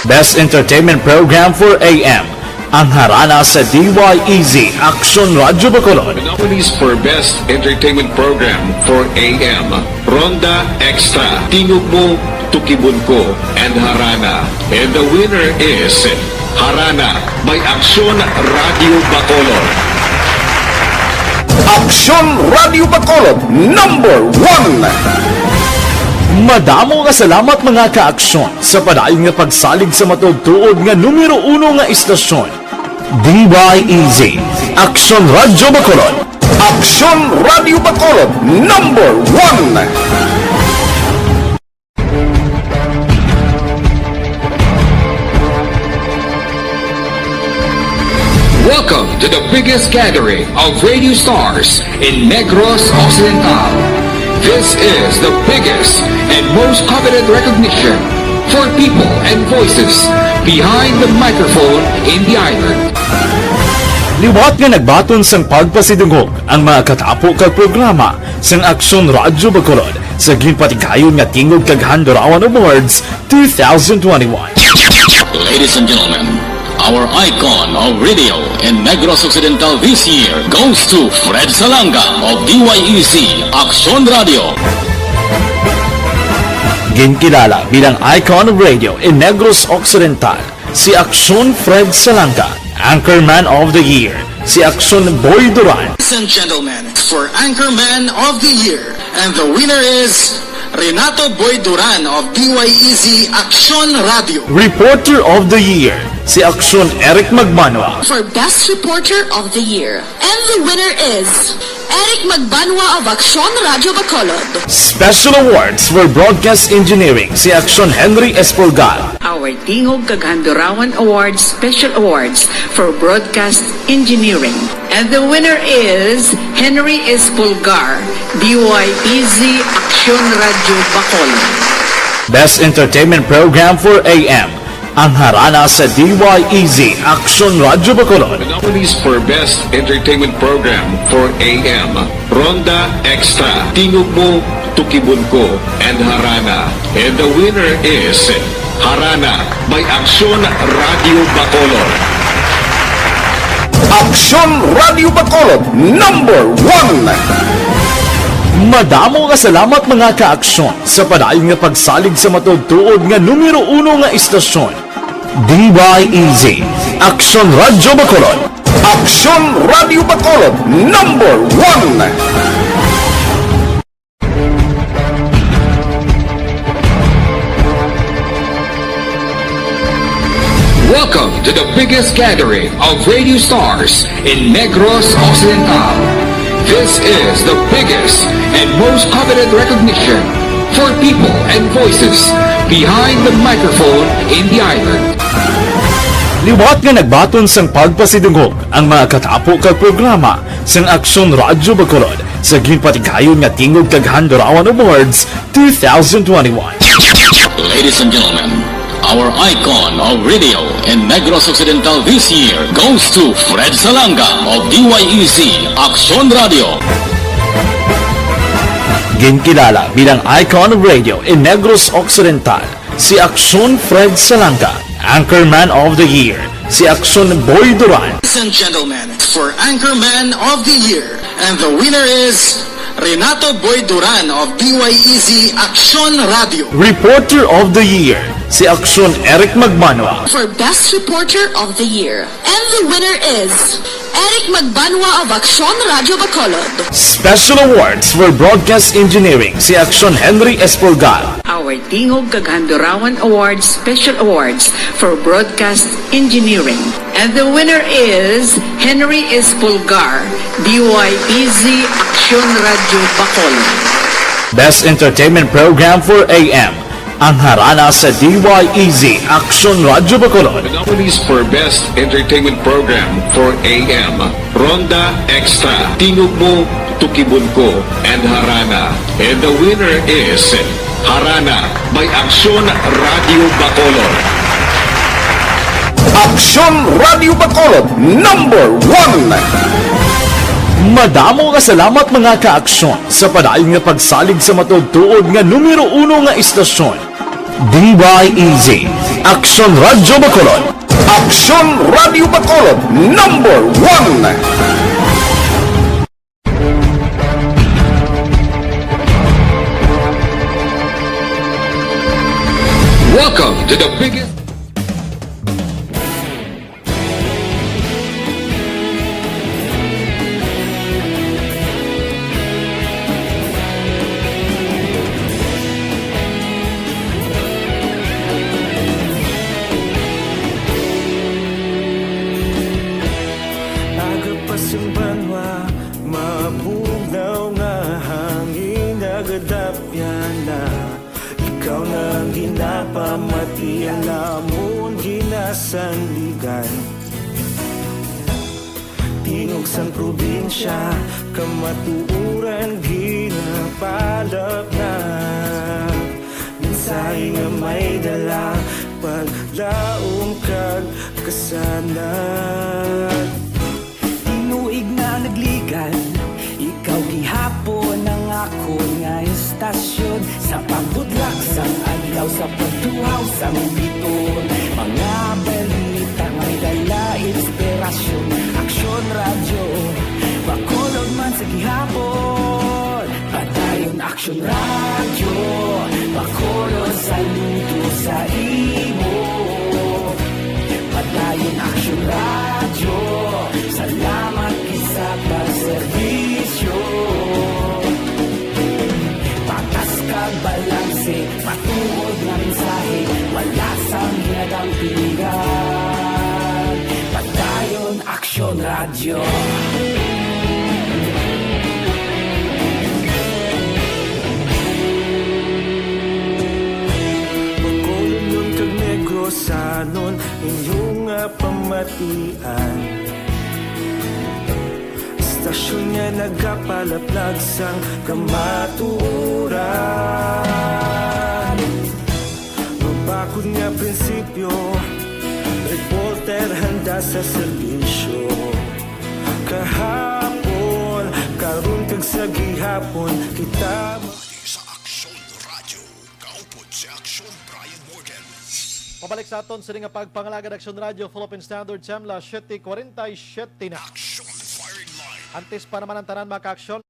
Best Entertainment Program for A M, ang harana sa D Y E Z Aksyon Radio Bacolod. The nominees for Best Entertainment Program for A M, Ronda Extra, Tingog Mo, Tukibon Ko, and Harana. And the winner is Harana by Aksyon Radio Bacolod. Aksyon Radio Bacolod, number one. Madamo nga salamat, mga ka-aksyon, sa padayon nga pagsalig sa matuod-tuod nga numero uno nga istasyon, D Y E Z, Aksyon Radio Bacolod. Aksyon Radio Bacolod, number one. Welcome to the biggest gathering of radio stars in Negros Occidental. This is the biggest and most coveted recognition for people and voices behind the microphone in the island. Liwat nga nagbaton sang pagpasidungog ang mga katapo kag programa sang Aksyon Radyo Bacolod sa ginpatigayon nga Tingog kag Handurawan Awards two thousand twenty-one. Ladies and gentlemen, our icon of radio in Negros Occidental this year goes to Fred Salanga of D Y E Z Aksyon Radio. Ginkilala bilang icon of radio in Negros Occidental si Aksyon Fred Salanga, Anchorman of the Year si Aksyon Boy Duran. Ladies and gentlemen, for Anchorman of the Year, and the winner is Renato Boy Duran of D Y E Z Aksyon Radio. Reporter of the Year si Aksyon Eric Magbanwa. For Best Reporter of the Year, and the winner is Eric Magbanwa of Aksyon Radio Bacolod. Special Awards for Broadcast Engineering si Aksyon Henry Espolgar. Our Tingog kag Handurawan Awards Special Awards for Broadcast Engineering. And the winner is Henry Espolgar, D Y E Z Aksyon Radio Bacolod. Best Entertainment Program for A M, ang harana sa D Y E Z Aksyon Radio Bacolod. The nominees for Best Entertainment Program for A M, Ronda Extra, Tingog Mo, Tukibon Ko, and Harana. And the winner is Harana by Aksyon Radio Bacolod. Aksyon Radio Bacolod, number one. Madamo nga salamat, mga ka-aksyon, sa padayon nga pagsalig sa matuod-tuod nga numero uno nga istasyon, D Y E Z, Aksyon Radio Bacolod. Aksyon Radio Bacolod, number one. Welcome to the biggest gathering of radio stars in Negros Occidental. This is the biggest and most coveted recognition for people and voices behind the microphone in the island. Liwat nga nagbaton sang pagpasidungog ang mga katapo kag programa sang Aksyon Radyo Bacolod sa ginpatigayon nga Tingog kag Handurawan Awards two thousand twenty-one. Ladies and gentlemen, our icon of radio in Negros Occidental this year goes to Fred Salanga of D Y E Z Aksyon Radio. Ginkilala bilang icon of radio in Negros Occidental si Aksyon Fred Salanga, Anchorman of the Year si Aksyon Boy Duran. Ladies and gentlemen, for Anchorman of the Year, and the winner is Renato Boy Duran of D Y E Z Aksyon Radio. Reporter of the Year si Aksyon Eric Magmanwa. For Best Reporter of the Year, and the winner is Eric Magbanwa of Aksyon Radio Bacolod. Special Awards for Broadcast Engineering si Aksyon Henry Espolgar. Our Tingog kag Handurawan Awards Special Awards for Broadcast Engineering. And the winner is Henry Espolgar, D Y E Z, Aksyon Radyo Bacolod. Best Entertainment Program for A M, ang harana sa D Y E Z, Aksyon Radyo Bacolod. The nominees for Best Entertainment Program for A M, Ronda Extra, Tingog Mo, Tukibon Ko, and Harana. And the winner is Harana by Aksyon Radyo Bacolod. Aksyon Radyo Bacolod, number one. Madamo nga salamat, mga ka-aksyon, sa padayon nga pagsalig sa matuod-tuod nga numero uno nga istasyon, D Y E Z, Aksyon Radyo Bacolod. Aksyon Radyo Bacolod, number one. Welcome to the biggest Aga pa sing banwa, mabugnaw nga hangin nagadapyan na. Ikaw na ang ginapamati, ang amon ginasandigan. Tingog sang probinsya, kamatuoran ginapalapnag. Mensahe nga may dala, paglaom kag kasanag. Tinuig na nagligan, ikaw gihapon ang akon nga istasyon. Sa pagbudlak sang adlaw, sa pagtuhaw sang biton, mga balita may dala inspirasyon. Aksyon Radyo, Bacolod man sa gihapon. Padayon Aksyon Radyo, Bacolod saludo sa imo. Padayon Aksyon Radyo, salamat gid sa pagserbisyo. Patas kag balanse, matuod nga mensahe, wala sang ginadampingan. Padayon Aksyon Radyo. Bacolod kag Negrosanon, inyo nga pamatian. Istasyon nga nagapalaplag sang kamatuoran. Mabakod nga prinsipyo, reporter handa sa serbisyo. Kahapon, karon kag sa gihapon, kita sa Aksyon Radyo. Kaupod si Aksyon Brian Morgan. Pabalik sa aton sini nga pagpangalagad, Aksyon Radyo, Philippine Standard, Semla, siyete kwarenta y siyete na. Aksyon Firing Line. Antes pa naman ang tanan, mga ka-aksyon.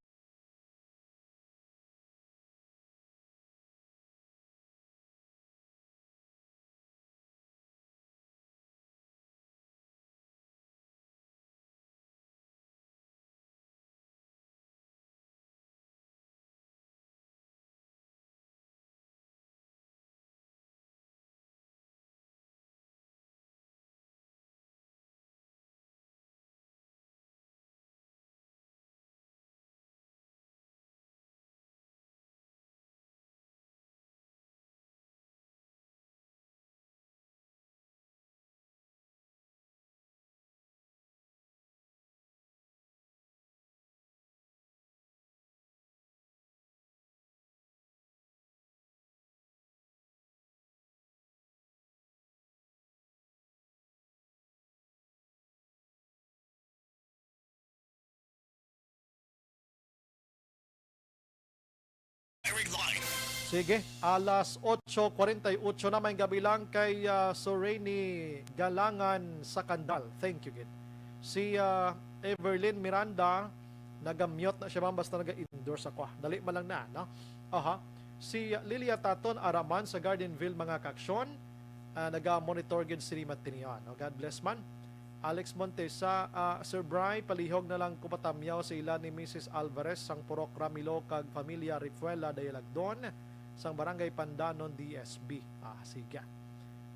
Sige, alas otso kwarenta y ocho na may gabi lang kay, ah, Soreni Galangan sa Kandal. Thank you, gid. Si, ah, Everlyn Miranda, naga-mute na siya, ma'am, basta naga-endorse ako, ah. Dali man lang na, no? Aha. Si Lilia Taton Araman sa Gardenville, mga kaaksyon, ah, naga-monitor gid sini matinion. Oh, God bless man. Alex Montesa, ah, Sir Bry, palihog na lang ko patamyaw sa ila ni Missus Alvarez sang Purok Ramilo kag Familia Rifuela Dayalagdon sang Barangay Pandanon, D S B. Ah, sige.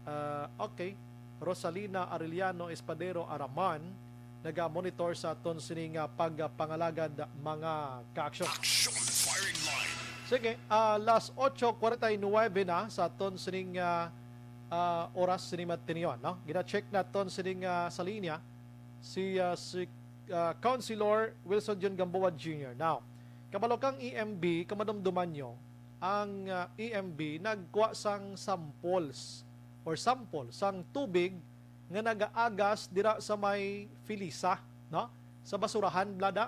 Ah, okay. Rosalina Arellano Espadero Araman, naga-monitor sa aton sining, ah, pagpangalagad, mga ka-aksyon. Action Firing Line. Sige, ah, las ocho cuarenta y nueve na sa aton sining, ah, ah, oras sini matinyon, no? Gina-check naton sining, ah, sa linya si, ah, si, ah, Councilor Wilson John Gamboa Junior. Now, kabalo kang E M B, kamadumduman nyo, ang, ah, E M B nagkuha sang samples or sample sang tubig nga nagaagas dira sa may Felisa, no? Sa basurahan bala da,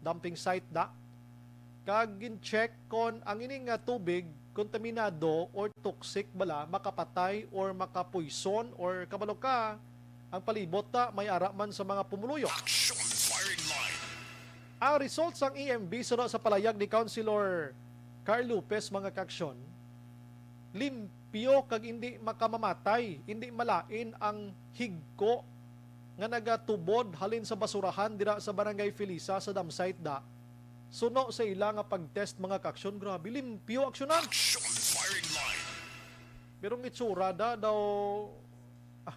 dumping site da. Kag gin-check kon ang ini nga tubig kontaminado or toxic bala, makapatay or makapoison or kabalo ka, ang palibot ta may ara man sa mga pumuluyo. Action Firing Line. Ang result sang E M B suno sa palayag ni Councilor Carl Lopez, mga ka-aksyon, limpyo kag hindi makamamatay, hindi malain ang higko nga nagatubod halin sa basurahan dira sa Barangay Felisa sa dump site da. Suno sa ila nga pag-test, mga ka-aksyon, grabe, limpyo, aksyonan. Action Firing Line. Pero ang itsura da daw, ah,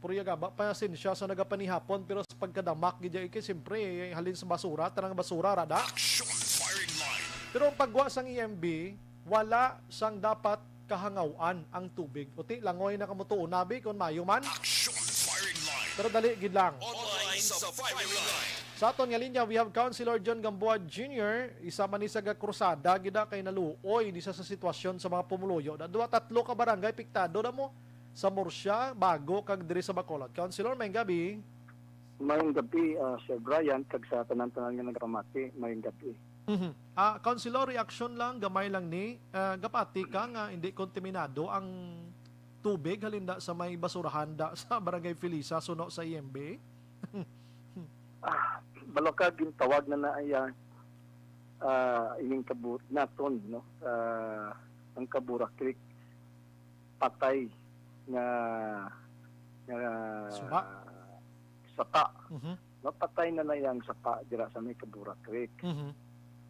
purya gaba, pasensya sa nagapanihapon, pero sa pagkadamak gid kay, siyempre, halin sa basura, tanang basura ra da. Action Firing Line. Pero ang pagwa sang E M B, wala sang dapat kahangawan ang tubig. Uti, langoy na kamo tuon, nabi, kung mayo man. Action Firing Line. Pero dali gid lang. Online sa Firing Line. Sa aton nga linya, we have Councilor John Gamboa Junior, isa man ni sa gakrusada gid na kay naluoy ni sa, sa sitwasyon sa mga pumuluyo. Na duwa, tatlo ka barangay apektado na mo sa Murcia, Bago, kag diri sa Bacolod. Councilor, maayong gabi. Maayong gabi, ah, Sir Brian, kag sa tanan-tanan nga nagapamati, maayong gabi. Mhm. Ah, Councilor, reaksyon lang, gamay lang ni, ah, gapati ka nga hindi kontaminado ang tubig, halinda sa may basurahan da sa Barangay Felisa, suno sa E M B? Ah, balo ka, gintawag na na iya, ah, ining kabu-, naton, no? Ah, ang Kabura Creek, patay nga, nga Sapa. Sapa. Mhm. Mapatay na na yang sapa dira sa may Kabura Creek. Mhm.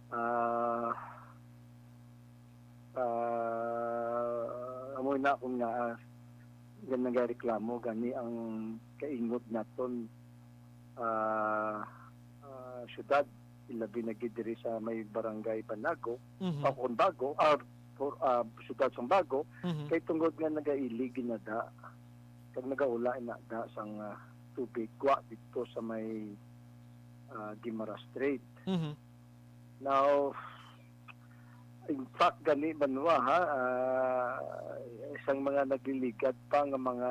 Ah, ah, amo na akong nga, ah, nga nagareklamo gani ang kaingod naton, ah, ah, syudad, ilabi na gid diri sa may barangay Banago, Mhm. o kung Bago, ah, for, ah, syudad sang Bago, Mhm. kay tungod nga nagailig ginada, kag nagaula inada sang, ah, tubig gwa didto sa may, ah, Guimaras Strait. Mhm. Now, in fact, gani, banwa, ha, ah, isang mga nagliligad pa nga mga,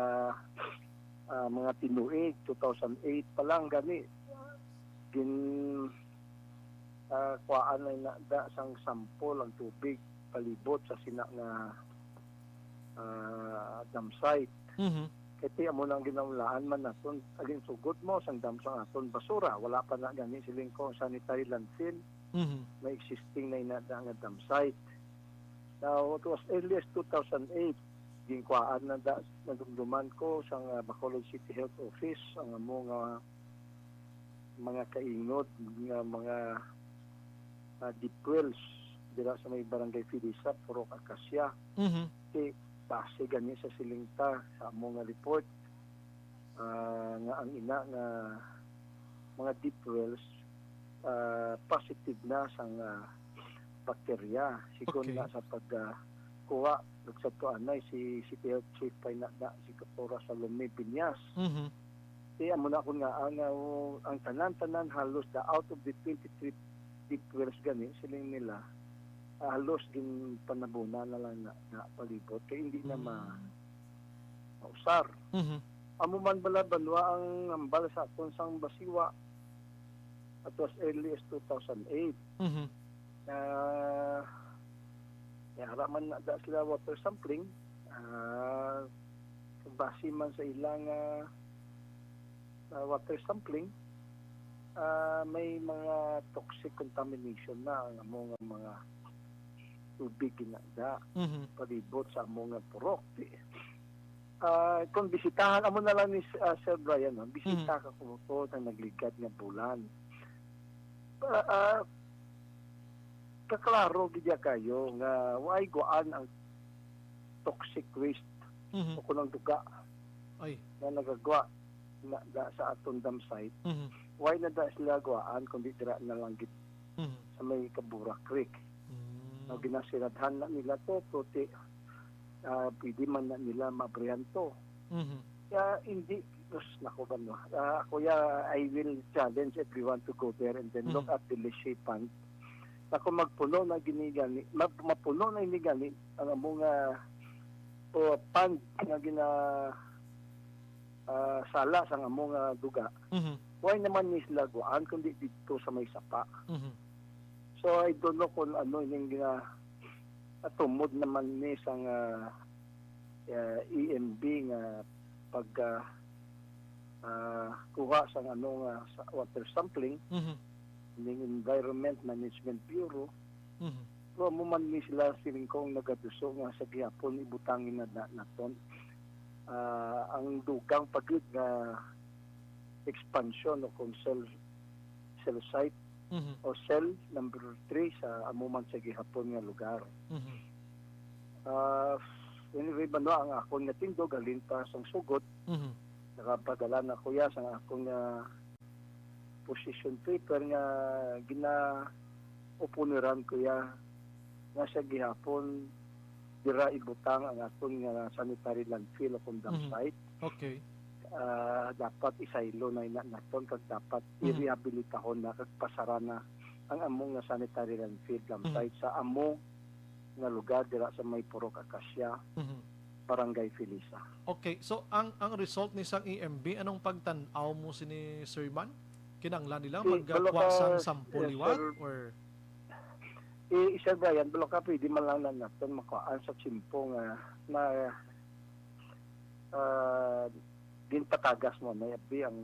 ah, mga tinuig, two thousand eight pa lang gani, gin, ah, kuhaan na inada sang sample ang tubig palibot sa sina nga, ah, dump site. Mhm. Kay ti amo na ang ginahulaan man naton. Aginsugod mo sang dump sang aton basura, wala pa na gani siling ko ang sanitary landfill. Mhm. May existing na inada nga dump site. Now, it was early as two thousand eight, ginkuhaan na da, nadumduman ko sang, ah, Bacolod City Health Office ang amo nga mga kaingod nga mga, ah, deep wells dira sa may Barangay Felisa, Purok Acacia. Mhm. Kay base gani sa siling ta sa amo nga report, ah, nga ang ina nga mga deep wells, ah, positive na sang, ah, bakterya. Sigon Okay. na sa pag, ah, kuha, nagsabto anay si City Health Chief pa inada, si Doktora Salome Binyas. Mhm. Kaya amo na akong nga, ang, ah, ang tanan-tanan halos the out of the twenty-three deep wells gani, siling nila, ah, halos ginpanabunan na lang na, na palibot. Kaya hindi na ma-, Mm. mausar. Mhm. Amo man bala, banwa, ang hambal sa aton sang Basiwa, it was early as two thousand eight. Mhm. Ah, may ara man na da sila water sampling. Ah, base man sa ilang, ah, ah, water sampling, ah, may mga toxic contamination na ang amo nga mga tubig ginada Mhm. palibot sa amo nga purok. Di, ah, kung bisitahan, amo na lang ni, ah, Sir Brian, no? Bisita Mhm. ka ko, ko nang nagligad nga bulan. Ah, ah, kaklaro gid ya kayo nga waay guaan ang toxic waste Mhm. o kunang duga Ay. nga nagagwa. na, da, sa aton dam site, Mhm. why na da sila guwaan kundi dira na lang gid Mhm. sa may Kabura Creek? Mm. No, ginasiradhan na nila to, puti, ah, pwede man na nila mabrihan to. Mhm. Kaya hindi, Diyos, nako ba, no? Ah, ako ya, I will challenge everyone to go there and then look Mhm. at the Lishi Pond. Na kung magpuno na ginigani, ma- mapuno na ginigani ang amo nga, o, pond nga gina ah, sala sang amo nga duga, Mhm. why naman ni sila guwaan kundi didto sa may sapa? Mhm. So I don't know kung ano ining gina atumod naman ni sang, ah, ah, E M B nga pag, ah, ah, kuha sang ano nga sa water sampling Mhm. ning Environment Management Bureau. Mhm. Pero amo man ni sila siling kong nagaduso nga sa gihapon ibutang na, na naton, ah, ang dugang pa gyud nga expansion o kung cell, cell site Mhm. o cell number three sa amo man sa gihapon nga lugar. Mhm. Ah, anyway, Banwa, ang akon nga tindog halin pa sang sugot, Mhm. nakapadala na ko ya sang akon nga position paper nga gina-oponiran ko ya nga sa gihapon dira ibutang ang aton nga sanitary landfill o kung dump Mhm. site. Okay. Ah, dapat isaylo na ina naton kag dapat Mhm. irehabilitahon na kag pasara na ang among nga sanitary landfill dump Mhm. site sa among nga lugar dira sa may Purok Acacia, Mhm. Barangay Felisa. Okay, so ang ang result ni sang E M B, anong pagtan-aw mo sini, Sir Man? Kinanglan nila Si magkuha Baloka, sang sample yes, liwat sir. Or Eh, Sir Brian, Baloka, pwede man lang na natin makuhaan sa tiyempo nga na ah, ginpatagas mo na abi ang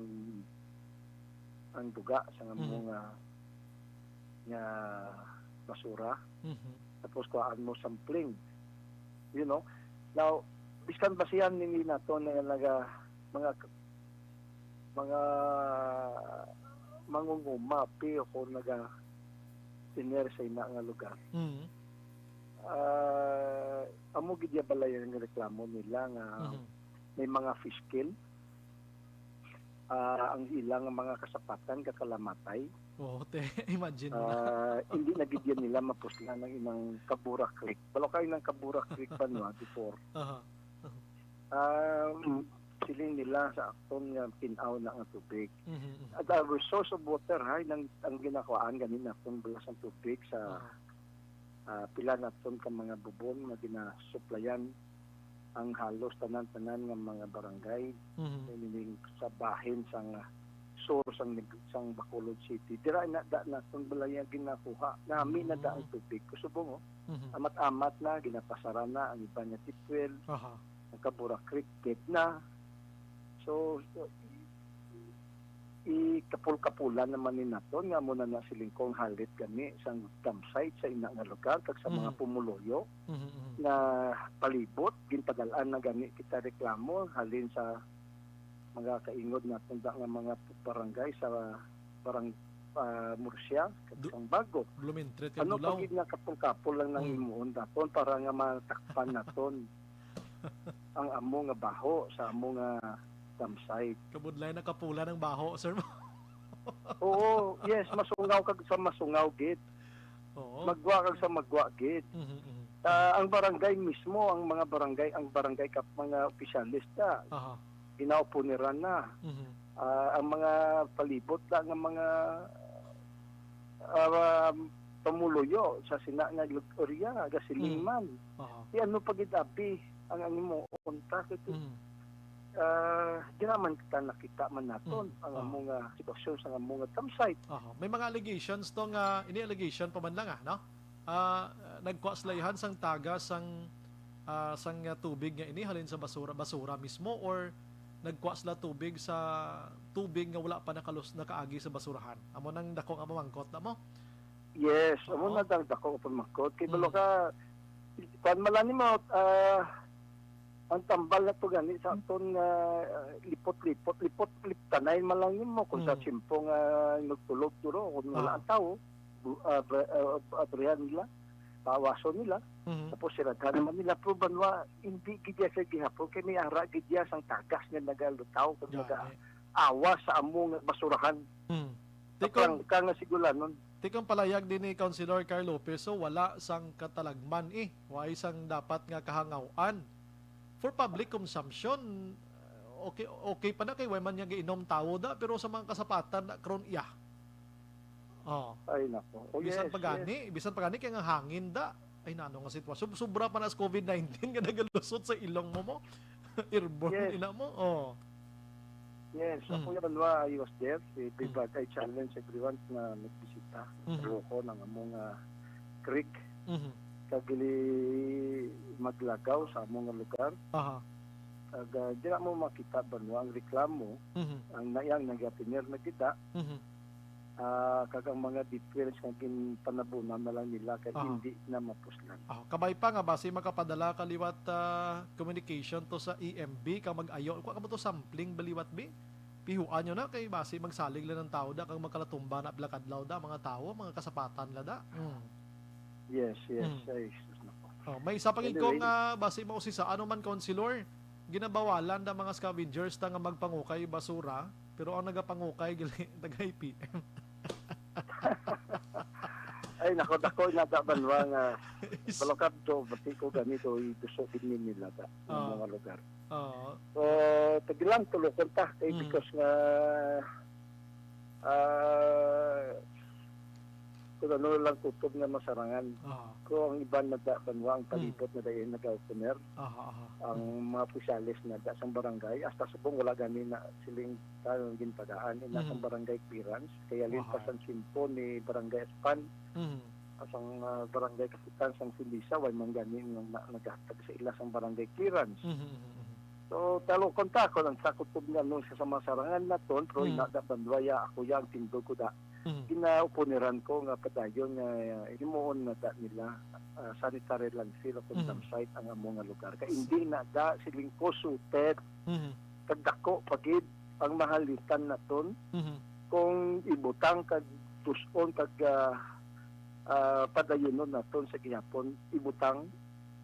ang duga sa nga Mhm. mga nga basura, Mhm. tapos kuhaan mo sampling, you know. Now, biskan basihan nini nato na naga mga mga mangunguma pi o kung naga tiner sa ina nga lugar. Mhm. Ah, amo gid ya balay ang reklamo nila nga Mhm. may mga fish kill. Ah, ang ilang mga kasapatan kakalamatay. Oh, te, imagine mo na. Ah, hindi na gid yan nila mapuslan ang inang Kabura Creek. Wala kayo ng Kabura Creek pa no, before. Aha. Um, siling nila sa akton nga pinaw na ang tubig. Mhm, mhm. At ang resource of water, ha, nang, ang ginakuhaan ganina akong bulas ang tubig sa Aha. ah, pila naton ka mga bubon nga ginasuplayan ang halos tanan-tanan nga mga barangay, Mhm. meaning sa bahin sang sur sang neg- sang Bacolod City. Dira na da naton balay ang ginakuha. Nami na da ang tubig. Kusubong, oh. Mhm. Amat-amat na, ginapasara na ang iba nga deep well, Aha. ang Kabura Creek dead na. So, ikapul-kapulan naman ni naton nga mo na na silingkong halit gani sang dump site sa ina nga lugar kag sa mga Mhm. pumuluyo Mhm, mhm. nga palibot, ginpadal-an na gani kita reklamo halin sa mga kaingod naton da nga mga barangay sa barang ah, Murcia kag Du- sang Bago. Blumentritt kag Ano Dulao. pa gid nga kapul-kapul lang nang Hmm. himuon daton para nga matakpan naton ang amo nga baho sa amo nga dump site. Kabudlay na kapulan ang baho, sir. Oo, yes, masungaw kag sa masungaw gid. Oo. Magwa kag sa magwa gid. Mhm, mhm. Ah, ang barangay mismo, ang mga barangay, ang barangay kap mga opisyalis na Aha. ginaoponiran na. Mhm. Ah, ang mga palibot na nga mga ah, pamuluyo sa sina nga lug-, area, gasiling Mm. man. Aha. Di ano pa gid abi ang ang imo unta kay Mhm. ah, di naman kita nakita man naton Mm. ang Ah. amo nga sitwasyon sa amo nga dump site. Aha. May mga allegations to nga, ini allegation pa man lang, ah, no? Ah, nagkuha sila ihan sang taga sang ah, sang ah, tubig nga ini halin sa basura, basura mismo, or nagkuha sila tubig sa tubig nga wala pa nakalus nakaagi sa basurahan? Amo nang dako nga mamangkot na mo. Yes, amo Oo. na dang dako pamangkot. Kay Mm. balo ka, kuan man lang nimo, ah, ang tambal na to gani sa aton nga ah, lipot-lipot, lipot-liptanay man lang nimo kung sa Mm. tiyempo nga nagtulog duro kung wala Ah. ang tawo, bu- ah, bra- ah, abrihan nila, pawason nila, Mhm. tapos siradhan naman nila, pero banwa, hindi gid ya siya gihapon kay may ara gid ya sang tagas nga nagalutaw kag naga Gani. awa sa amo nga basurahan. Hmm. Sa Tikon, prangka nga sigulanon. Tikon palayag din ni Councilor Carl Lopez, so wala sang katalagman, eh. Wala sang dapat nga kahangawan. For public consumption, okay, okay pa na kay way man niya giinom tawo da, pero sa mga kasapatan na karon, iya. Oh. Ay, nako. Oh, bisan yes, pa gani, yes. Bisan pa gani kay nga hangin da. Ay, nano nga sitwasyon. Sobra pa na sa covid nineteen nga nagalusot sa ilong mo mo. Airborne, yes, ina mo. Oh. Yes, mm, ako yan, wa, I was there. Si, mm, Bibag, I challenge everyone na nagbisita. Mhm. Pero ko nang among, ah, creek. Mhm. Kag dili maglagaw sa among nga lugar. Aha. Kag, ah, di na mo makita, banwa, ang reklamo, mhm, ang nayang nagapinir na kita. Mhm. Ah, kag ang mga details nga ginpanabunan na lang nila kay, aha, hindi na mapuslan. Ah, kabay pa nga basi makapadala ka liwat, ah, communication to sa E M B kag mag-ayo. Kuha ka mo to sampling ba liwat, bi? Pihuan nyo na kay basi magsalig lang ng tao da kag magkalatumba na pila kadlaw da, mga tao, mga kasapatan la da. Mm. Yes, yes. Mm. Ay, sus, nako. Oh, may isa pa gid ko, anyway, nga basi mausisa, ano man, Councilor, ginabawalan da mga scavengers ta nga magpangukay basura, pero ang nagapangukay gali taga I P M. Ay, nako, dako na da banwa nga is balukab to, bati ko ganito, iduso din nila da, ang, ah, mga lugar. Oo. So, tagilang tulukon ta, kay, mm, because nga, ah, kung ano lang kutob nga masarangan. Oo. Kung ang iban na da, banwa, ang, mm, palibot na dayon nag-opener. Aha, aha. Ang, mm, mga opisyales na da sang barangay, hasta subong wala gani na siling, ah, ginpadaan, ina sang, mm, barangay clearance. Kaya, aha, lintas ang simpo ni Barangay Aspan. Mhm. Asang, ah, barangay kapitan sang Sindisa, way man gani nga na-, naghatag sa ila sang barangay clearance. Mhm, mhm, mhm. So, talukon ta, kung ang sakot pud nga nung sa, sa mga sarangan naton, pero, mhm, ina da bandwaya, ako ya ang tindog ko da. Mhm. Ginaupuniran ko nga padayon nga, ah, himuon na da nila, ah, sanitary landfill o, mhm, dump site ang amo nga lugar. Kay, s-, hindi na da siling ko suited, mhm, kag dako pa gid ang mahalitan naton, mhm, kung ibutang kag dus-on kag, ah, ah, padayunon naton sa gihapon, ibutang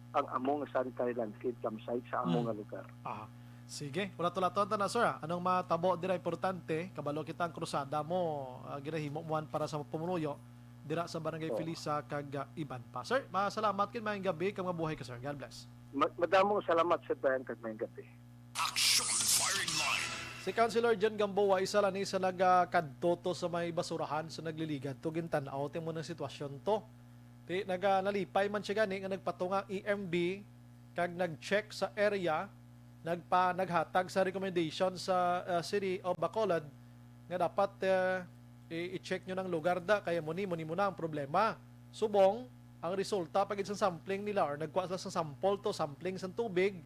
ang amo nga sanitary landfill dump site sa amo, mm, nga lugar. Aha. Sige, ulat-ulaton ta na, sir, ah. Anong matabo dira importante, kabalo kita ang krusada mo, ah, ginahimo mo para sa pumuluyo dira sa Barangay, oo, Felisa kag, ah, iban pa. Sir, masalamat kay maayong gabi kag mabuhay ka, sir. God bless. Ma-, madamo salamat, Sir Brian, kag maayong gabi. Action Firing Line. Si Councilor John Gamboa, isa lang ni sa nagakadto to sa may basurahan sa nagliligad to, gintan-aw timo ng sitwasyon to. Ti, naga-, nalipay man siya gani nga nagpatunga ang E M B kag nag-check sa area, nagpa-, naghatag sa recommendation sa, ah, City of Bacolod nga dapat, ah, i-, i-check nyo ng lugar da, kaya muni, muni muna ang problema. Subong, ang resulta pa gid sa sampling nila or nagkuha sila sa sample to, sampling sa tubig,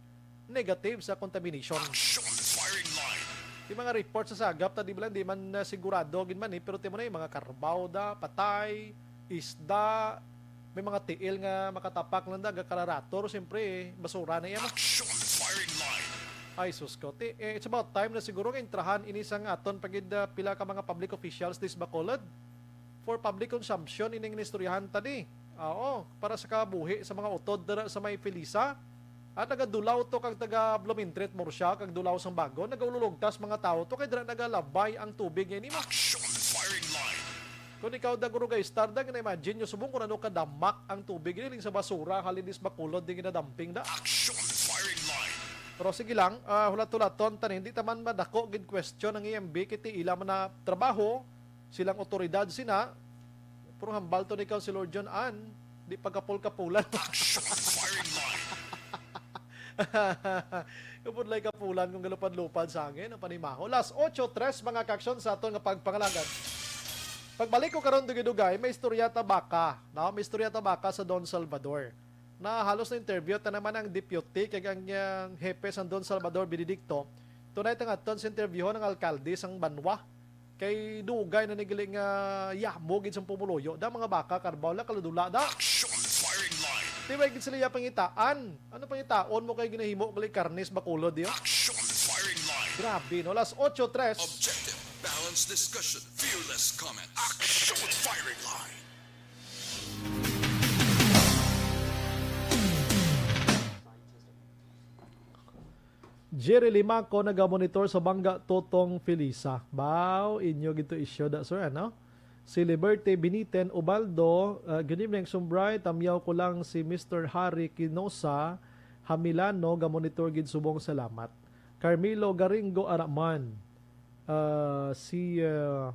negative sa contamination. Action Firing Line. Di mga report sa sagap, ta di ba lang, di man, ah, sigurado gid man, eh, pero timo na yung mga karbaw da, patay, isda, may mga tiil nga makatapak lang da, gakalarator, siyempre, eh, basura na yan. Action Firing Line. Ay, sus ko. Ti-, eh, it's about time na siguro nga intrahan ini sang aton pagid, ah, pila ka mga public officials dis Bacolod for public consumption ining inistoryahan ta ni. Oo, para sa kabuhi sa mga utod dira sa may Felisa. At nagadulaw to kag taga Blumentritt, Murcia, kag Dulao sang Bago, nagaululugtas mga tawo to kay dira nagalabay ang tubig nga ini mo. Action Firing Line. Kung ikaw da guro ga istar da, gina-imagine nyo subong kung ano kadamak ang tubig ini, sa basura, halin dis Bacolod, di ginadamping da. Action Firing Line. Pero sige lang, ah, hulat-hulaton ta ni, hindi ta man madako gid question ang E M B, kay ti ila man na trabaho, silang otoridad sina, pero hambal to ni Councilor John Ann, di pagkapul-kapulan. Action Firing Line. Kapudlay kapulan kung galupad-lupad sa hangin ang panimaho. Las ocho tres, mga kaaksyon, sa aton nga pagpangalagad. Pagbalik ko karon, dugay-dugay, may istorya ta baka, no? May istorya ta baka sa Don Salvador. Na halos na-interview ta naman ang deputy kag ang, ah, hepe sang Don Salvador Benedicto. Tunay ta nga aton sa interview ang alkalde sang banwa. Kay dugay na ni gali nga yamo gid sang pumuluyo. Da mga baka, karbaw lang, kaladula da. Action Firing Line. Di ba gid sila iya pangitaan? Ano pangitaon mo kay ginahimo gali karnes Bacolod, di, oh? Action Firing Line. Grabe, no? Las ocho tres. Objective, balanced discussion, fearless comment. Action Firing Line. Jerry Limaco, nagamonitor sa Banga, Totong Felisa. Baw, inyo gid to isyu da, sir, ano? Si Liberte Biniten Ubaldo, uh, good evening, Sumbray. Tamyaw ko lang si Mister Harry Quinosa Hamilano, gamonitor gid subong, salamat. Carmelo Garingo Araman, uh, si uh,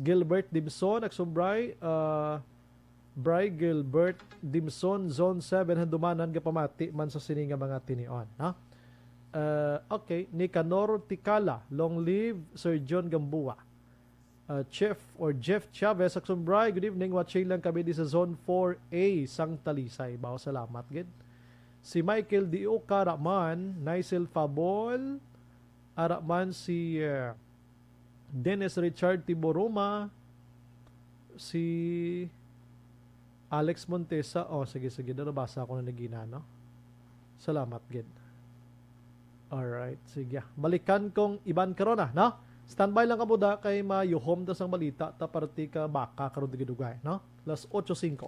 Gilbert Dimson, nagsumbray, uh, Bry Gilbert Dimson, Zone seven, Handumanan, gapamati man sa sini nga mga tinion, no? Uh, okay, Nicanor Tikala, long live Sir John Gamboa. Uh, Chief or Jeff Chavez, Aksumbray, good evening. Watching lang kami di sa Zone four A, sang Talisay. Baw, salamat gid. Si Michael Dioka Raman, Nicel Fabol, Araman si uh, Dennis Richard Tiboroma, si Alex Montesa. Oh, sige, sige. Nabasa ko na nagina, no? Salamat gid. Alright, sige. Balikan kong iban karon na, no? Standby lang kamo da kay mayuhom ta sang balita ta parte ka baka karon digidugay, no? Las otso singko.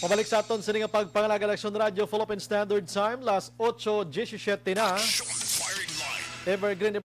Balik sa aton sini nga pagpangalaga, Aksyon Radyo, Philippine Standard Time, las ocho diecisiete na. Action Firing Line. Evergreen.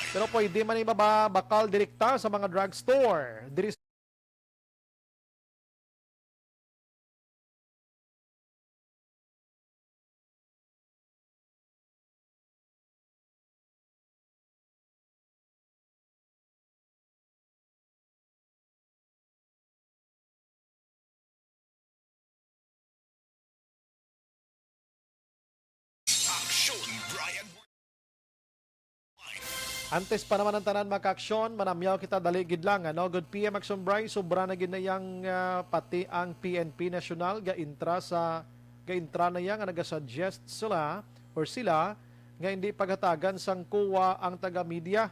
Pero pwede man ibaba bakal direkta sa mga drugstore. Diri Action, Brian. Antes pa naman ang tanan, mga kaaksyon, manamyaw kita dali gid lang, ano? Good P M Action Brian, sobra na gid na yang, ah, pati ang P N P National ga-intra sa, ga-intra na yang nga nagasuggest sila or sila nga hindi paghatagan sang kuwa ang taga-media.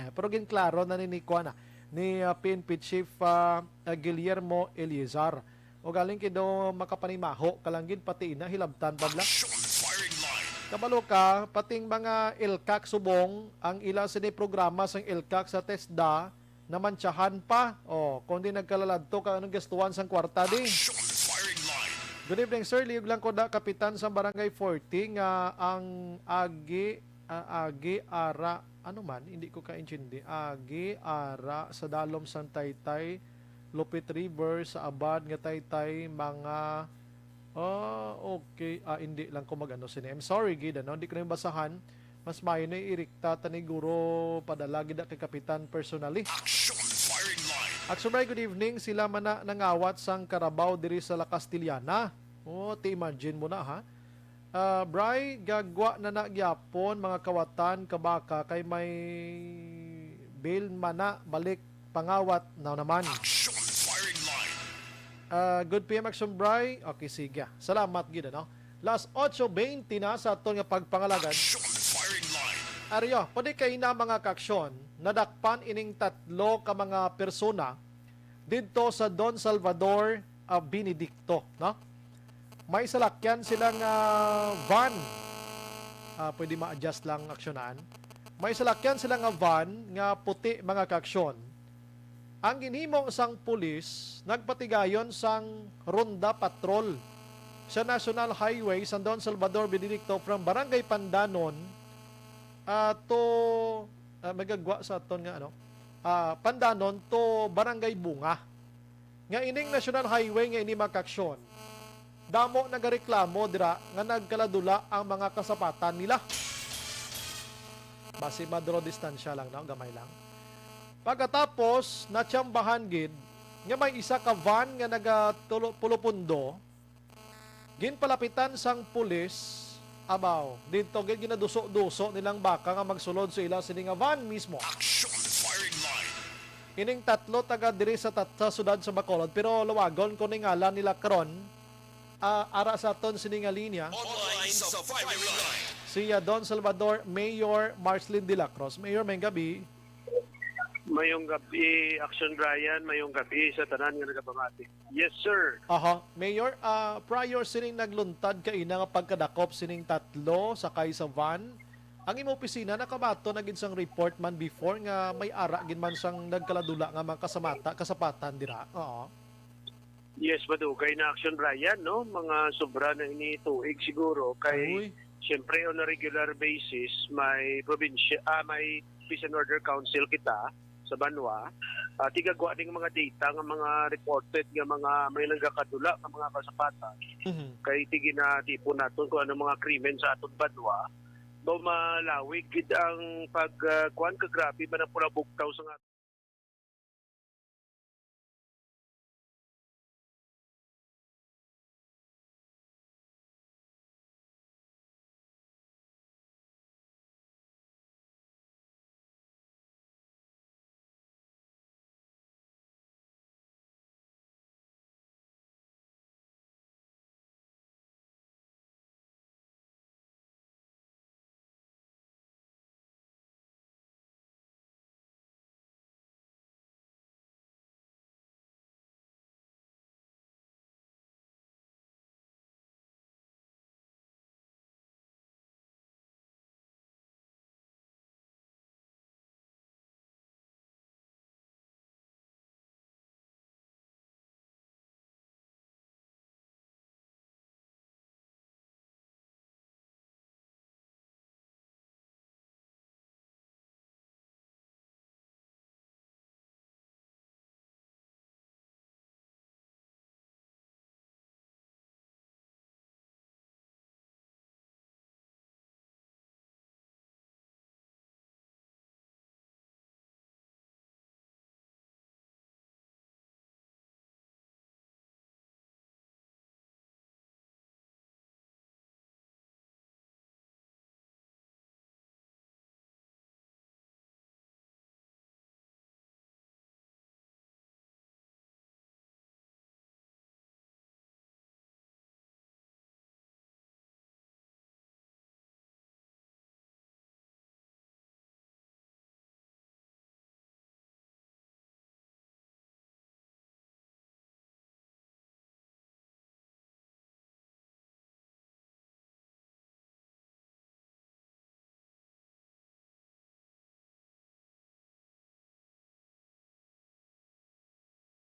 Pero ginklaro na ni, ni kuwan na, ni, ah, P N P Chief, ah, ah, Guillermo Eleazar. O galing kido makapanimaho ka lang gid, pati ina hilabtan pa bala. Action Firing Line. Kabalo ka, pating mga ELCAC subong ang ila sini programa sang ELCAC sa TESDA, namantsahan pa. O, kung di nagkalaladto ka, anong gastuhan sang kwarta di? Action Firing Line. Good evening, sir. Liyog lang ko da, kapitan sa Barangay forty nga ang agi, ah, agi ara, ano man, hindi ko kaintindi. Agi ara sa dalom sang Taytay, Lupit River, sa abad nga Taytay, mga, ah, okay. Ah, hindi lang ko mag-ano sini. I'm sorry, gid, ano, hindi ko na yung basahan. Mas maayo na irikta ta ni guro, padala gid na kay Kapitan personally. Action Firing Line. Action Brian, good evening. Sila man na nangawat sang karabaw diri sa La Castellana. Oh, ti imagine mo na, ha? Ah, Bray, gagwa na na gyapon, mga kawatan, kabaka, kay may bail man na, balik pangawat na naman. Action Firing Line. Ah, good P M Action Bray. Okay, sige. Salamat gid, ano? Las ocho veinte na sa aton nga pagpangalagad. Action Firing Line. Ariyo, pwede kay na, mga kaaksyon, nadakpan ining tatlo ka mga persona didto sa Don Salvador, ah, Benedicto, no? May salakyan sila nga van. Ah, pwede ma-adjust lang, aksyonan. May salakyan sila nga van nga puti, mga kaaksyon. Ang ginhimo sang pulis, nagpatigayon sang ronda patrol sa National Highway sa Don Salvador Benedicto from Barangay Pandanon, ah, to, ah, magagwa sa aton nga, ano, ah, Pandanon to Barangay Bunga. Nga ining National Highway nga ini, mga kaaksyon, damo nagareklamo dira nga nagkaladula ang mga kasapatan nila. Basi ma-draw distansya lang, no? Gamay lang. Pagkatapos, natsambahan gid nga may isa ka van nga nagatulo-, pulupundo, ginpalapitan sang pulis. Abaw, didto gid ginaduso-duso nilang baka nga magsulod sa ila sini nga van mismo. Action Firing Line. Ining tatlo taga diri sa tat-, sa siyudad sa Bacolod, pero lawagon ko ni ngalan nila karon. Ah, ara sa aton sini nga linya, online sa Firing Line, si, ah, Don Salvador, Mayor Marcelin de la Cruz. Mayor, mayong gabi. Mayong gabi, Action Brian. Mayong gabi sa tanan nga nagapamati. Yes, sir. Aha. Mayor, ah, prior sining nagluntad kaina nga pagkadakop sining tatlo sakay sa van, ang imo opisina nakabaton na gid sang report man before nga may ara gid man sang nagkaladula nga mga kasamata-, kasapatan dira? Oo. Yes, madugay na, Action Brian, no? Mga sobra na ini tuig siguro kay, uy, siyempre, on a regular basis, may probinsya, ah, may peace and order council kita sa banwa. Ah, tigagwa ding mga data nga mga reported nga mga may nagakadula nga mga kasapatan. Mhm. Kay tigi na tipon naton kung ano mga krimen sa aton banwa. to malawig gid ang pag, ah, kuwan, kagrabe man ang pula bugtaw sa nga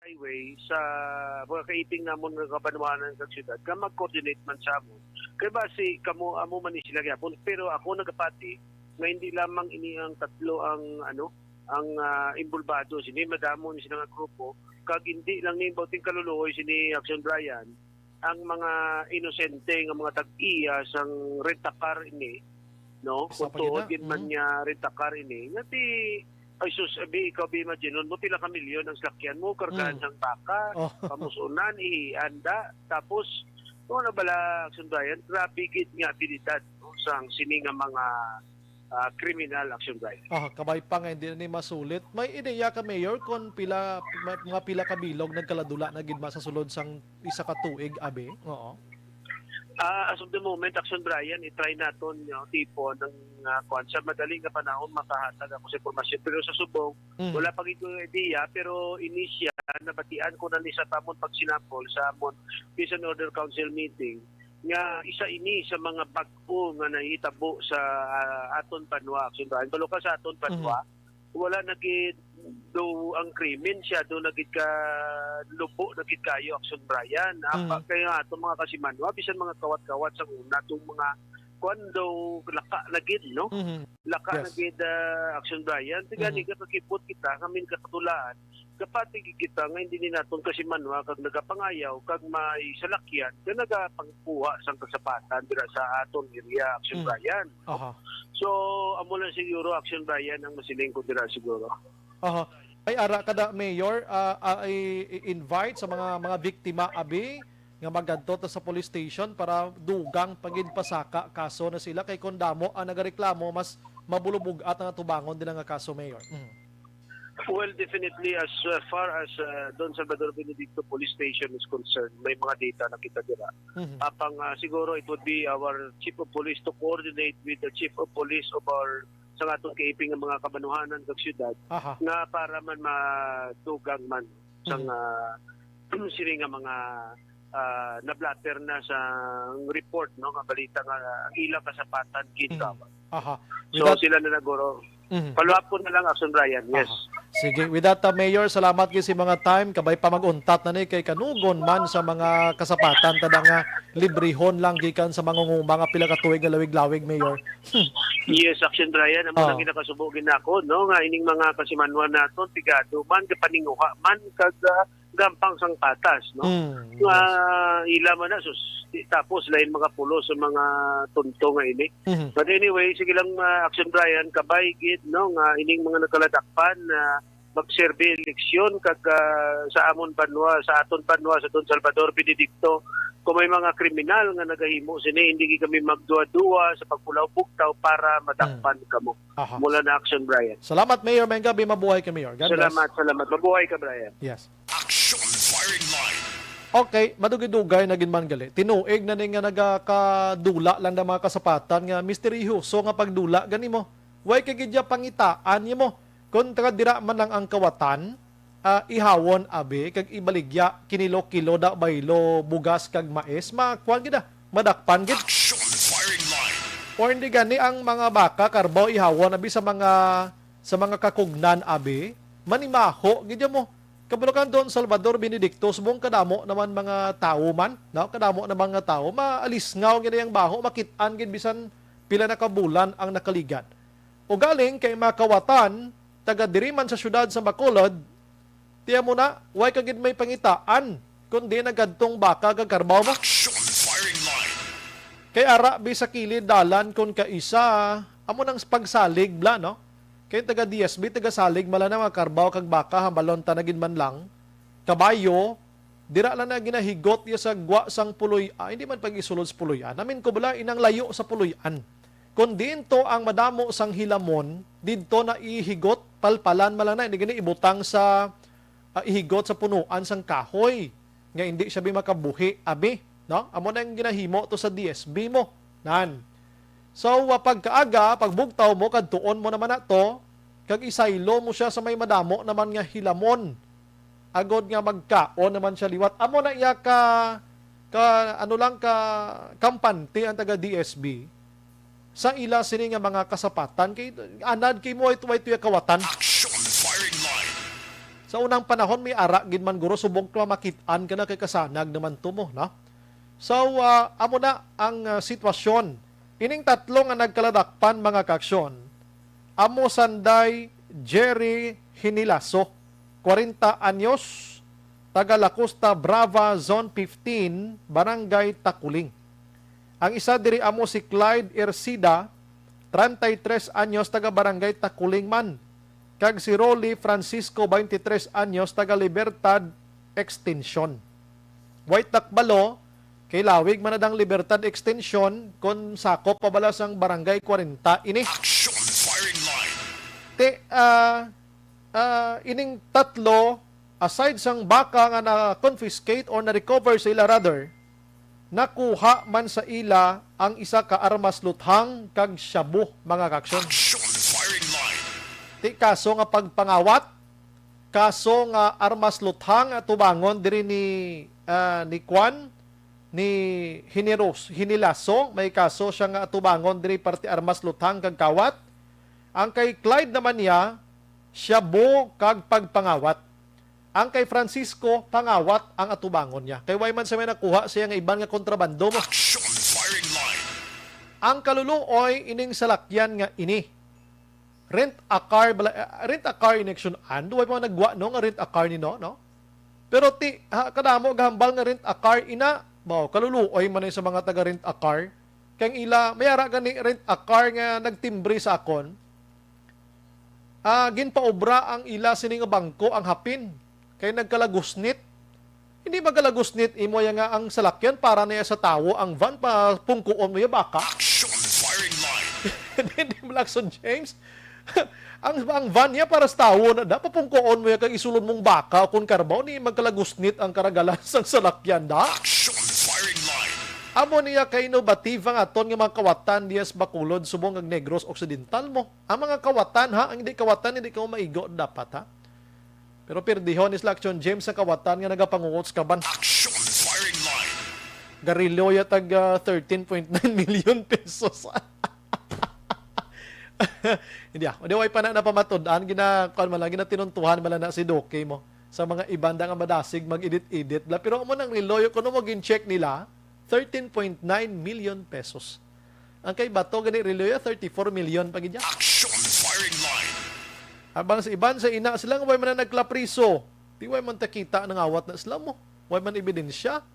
highway sa mga kaiping namon nga kabanwanan kag syudad nga mag-coordinate man sa amon. Kay basi kamo, amo man ni sila gyapon. Pero ako nagapati nga hindi lamang ini ang tatlo ang, ano, ang, ah, involbado sini, madamo ni sila nga grupo, kag hindi lang ni Bauting Kaluluoy sini, Action Brian, ang mga inosente nga mga tag-iya sang rent-a-car ini, no? Sa Kung tuod pagina, gid man mm. niya rent-a-car ini, nga ti, ay sus, abi, ikaw, bi, imagine mo, pila ka milyon ang sakyan mo, kargahan Mm. sang baka, Oh. pamusunan, ihanda, tapos, ano na bala, Action Brian, grabe gid nga abilidad, no, sang sini nga mga, ah, kriminal, Action Brian. Ah, kabay pa nga hindi na ni masulit. May ideya ka, Mayor, kung pila, ma-, mga pila ka bilog nagkaladula na gid ma sa sulod sang isa ka tuig, abi? Oo. Ah, as of the moment, Action Brian, i-try naton, you know, tipon ng, ah, kwan, sa madali nga panahon makahatag ako sa impormasyon. Pero sa subong, Mhm. wala pa gid ko idea, pero ini siya, nabatian ko na ni sa tamon pagsinapol sa amon Peace and Order Council meeting nga isa ini sa mga bag-o nga nahitabo sa, ah, aton banwa, Action Brian. Balo ka sa aton banwa, Mhm. wala na gid do ang krimen siya do na gid ka lubo na gid kayo, Action Brian. Apa Mm. kay nga atong mga kasimanwa, bisan mga kawat-kawat sa una, atong mga kwan daw, laka na gid, no? Mhm. Laka na Yes. gid, ah, Action Brian. Tiga Mhm. ni kakipot kita, kami nakatulaan. Kapati gid kita nga hindi ni naton kasimanwa kag nagapangayaw kag may salakyan nga nagapangkuha sang kasapatan dira sa aton area, Action Mm. Brian. Aha. So, amo lang siguro, Action Brian, ang masiling ko dira siguro. Aha. Ay, ara kada, Mayor, ah, ah, i-, i-invite sa mga, mga biktima, abi, nga magadto ta sa police station para dugang pagin pasaka kaso na sila, kay kung damo ang nagareklamo, mas mabulubog-at ang atubangon nila nga kaso, Mayor. Mm. Well, definitely, as, uh, far as, uh, Don Salvador Benedicto Police Station is concerned, may mga data na kita dira. Mhm. Apang, ah, siguro it would be our Chief of Police to coordinate with the Chief of Police of our, sa atong kaiping nga mga kabanuhanan kag syudad Aha. nga para man madugang man sang, Mhm. ah, sini nga mga, ah, nablatter na sa report, no, nga balita nga ang ilang kasapatan ginkawat. Mhm. Aha. So, Without sila na naguro. Mhm. Follow up ko na lang, Action Brian. Yes. Aha. Sige, with that, uh, Mayor, salamat gyud sa mga time. Kabay pa mag-untat na ni kay kanugon man sa mga kasapatan ta nga librehon lang gikan sa mga nguma nga pila ka tuig nga lawig-lawig, Mayor. Yes, Action Brian, amo Oh. lang ginakasubo ginako, no, nga ining mga kasimanwa naton, pigado man, kapaninguha man, kag, ah, gampang sang patas, no? Mm, nga yes. Ila man na, sus, di, tapos lain mga pulo sa mga tunto nga ini. Mhm. But anyway, sige lang, ah, Action Brian, kabay gid, no, nga ining mga nagkaladakpan na magserbi eleksyon kag, ah, sa amon banwa, sa aton banwa, sa Don Salvador Benedicto, kung may mga kriminal nga nagahimo sini, hindi gid kami magduwa-duwa sa pagpulaw bugtaw para madakpan kamo. Aha. Mula na Action Brian. Salamat, Mayor. May gabi, mabuhay ka, Mayor. God bless. Salamat, salamat. Mabuhay ka, Brian. Yes. Action Firing Line. Okay, madugay-dugay na gid man gali. Tinuig na ni nga nagakadula lang na mga kasapatan nga misteryoso nga pagdula gani mo. Way ka gid ya pangitaan nimo. Kung taga dira man lang ang kawatan, ah, ihawon abi kag ibaligya, kinilo-kilo da baylo, bugas kag mais, ma-, kuwan gid da, madakpan gid. Action Firing Line. Or hindi gani ang mga baka, karbaw, ihawon abi sa mga, sa mga kakugnan abi, manimaho gid ya mo. Kabalo ka, Don Salvador Benedicto, subong kadamo naman mga tawo man, no? Kadamo na mga tawo, maalisngaw gid ang baho, makit-an gid bisan pila na ka bulan ang nakaligad. Ugaling kay makawatan, taga diri man sa siyudad sa Bacolod, tiya mo na, way ka gid may pangitaan, kundi nagadtong baka kag karbaw mo. Action Firing Line. Kay ara bi sa kilid dalan kon kaisa, amo nang pagsalig bla, no? Kay taga D S B, taga salig mala na mga karbaw kag baka, hambalon ta na gid man lang. Kabayo, dira lang na ginahigot ya sa gwa sang puloy-, ah, hindi man pag-isulod sa puloy-an. Namin ko bala inang layo sa puloy-an. Kon diin to ang madamo sang hilamon, didto na ihigot, palpalan man lang na, hindi gani ibutang sa, ah, ihigot sa punuan sang kahoy, nga hindi siya bi makabuhi, abi, no? Amo na ang ginahimo to sa D S B mo, nan. So, ah, pagkaaga, pagbugtaw mo, kadtuon mo naman na to, kag isaylo mo siya sa may madamo naman nga hilamon, agod nga magkaon naman siya liwat. Amo na iya ka, ka, ano lang, ka kampante ang taga D S B sa ila sini nga mga kasapatan. Kay anad kay mo, ito, ito iya kawatan. Action Firing Line. Sa unang panahon, may ara gid man guro, subong ka makit-an ka na kay kasanag naman to mo, no? So, ah, amo na ang, ah, sitwasyon. Ining tatlo nga nagkaladakpan, mga kaaksyon, amo sanday Jerry Hinilaso, kwarenta anyos, taga La Costa Brava, Zone fifteen, Barangay Taculing. Ang isa diri amo si Clyde Ercida, treinta y tres anyos, taga Barangay Taculing man, kag si Rolly Francisco, twenty-tres anyos, taga Libertad Extension. Way takbalo, kay lawig man na dang Libertad Extension, kon sakop pa bala sang Barangay kwarenta ini. Action Firing Line. Ti, ah, ah, ining tatlo, aside sang baka nga na-confiscate or na-recover sa ila, rather, nakuha man sa ila ang isa ka armas luthang kag shabu, mga kaaksyon. Action Firing Line. Ti kaso nga pagpangawat, kaso nga armas luthang atubangon diri ni, ah, ni Kwan, ni Hineros-, Hinilaso, may kaso siya nga atubangon diri parte armas luthang kag kawat. Ang kay Clyde naman niya, shabu kag pagpangawat. Ang kay Francisco, pangawat ang atubangon niya. Kay way man sa may nakuha siya nga iban nga kontrabando mo. Action Firing Line. Ang kaluluoy ining salakyan nga ini. Rent a car, bala, eh, rent a car in action and. Way pa nagwa, no, nga rent a car ni, no, no? Pero ti, ha, kadamo gahambal nga rent a car ina. Baw, kaluluoy man ni sa mga taga rent a car. Kay ang ila, may ara gani rent a car nga nagtimbre sa akon. Ah, ginpaobra ang ila sini nga bangko ang hapin. Kay nagkalagusnit. Hindi magalagusnit imo ya nga ang salakyan para niya sa tawo, ang van pa pungkuon mo ya baka. Action Firing Line. Hindi, hindi mo, Lacson James. Ang, ang van niya para sa tawo na da, papungkuon mo ya kag isulod mong baka o kung karbaw ni magkalagusnit ang karagalan sang salakyan da. Action Firing Line. Amo niya ka inobatiba nga aton nga mga kawatan diya sa Bacolod, subong ag Negros Occidental mo. Ang mga kawatan, ha, ang hindi kawatan, hindi ka maigo dapat, ha. Pero pirdihon ni Slackson James sa kawatan nga nagapanguot sa kaban. Action Firing Line. Garilyo ya tag, ah, thirteen point nine million pesos. Hindi, ah. Hindi, way pa na napamatud-an. Gina-, kuwan man lang, ginatinuntuhan man lang na si Duque mo. Sa mga iban da nga madasig mag-edit-edit bla. Pero amo nang reloyo, kuno mo gin-check nila, thirteen point nine million pesos. Ang kay Bato gani reloyo, thirty-four million pa gid ya. Action Firing Line. Habang sa iban sa ina, sila nga way man na nagkalapriso. Di way man ta kita nangawat na sila mo. Way man ebidensya.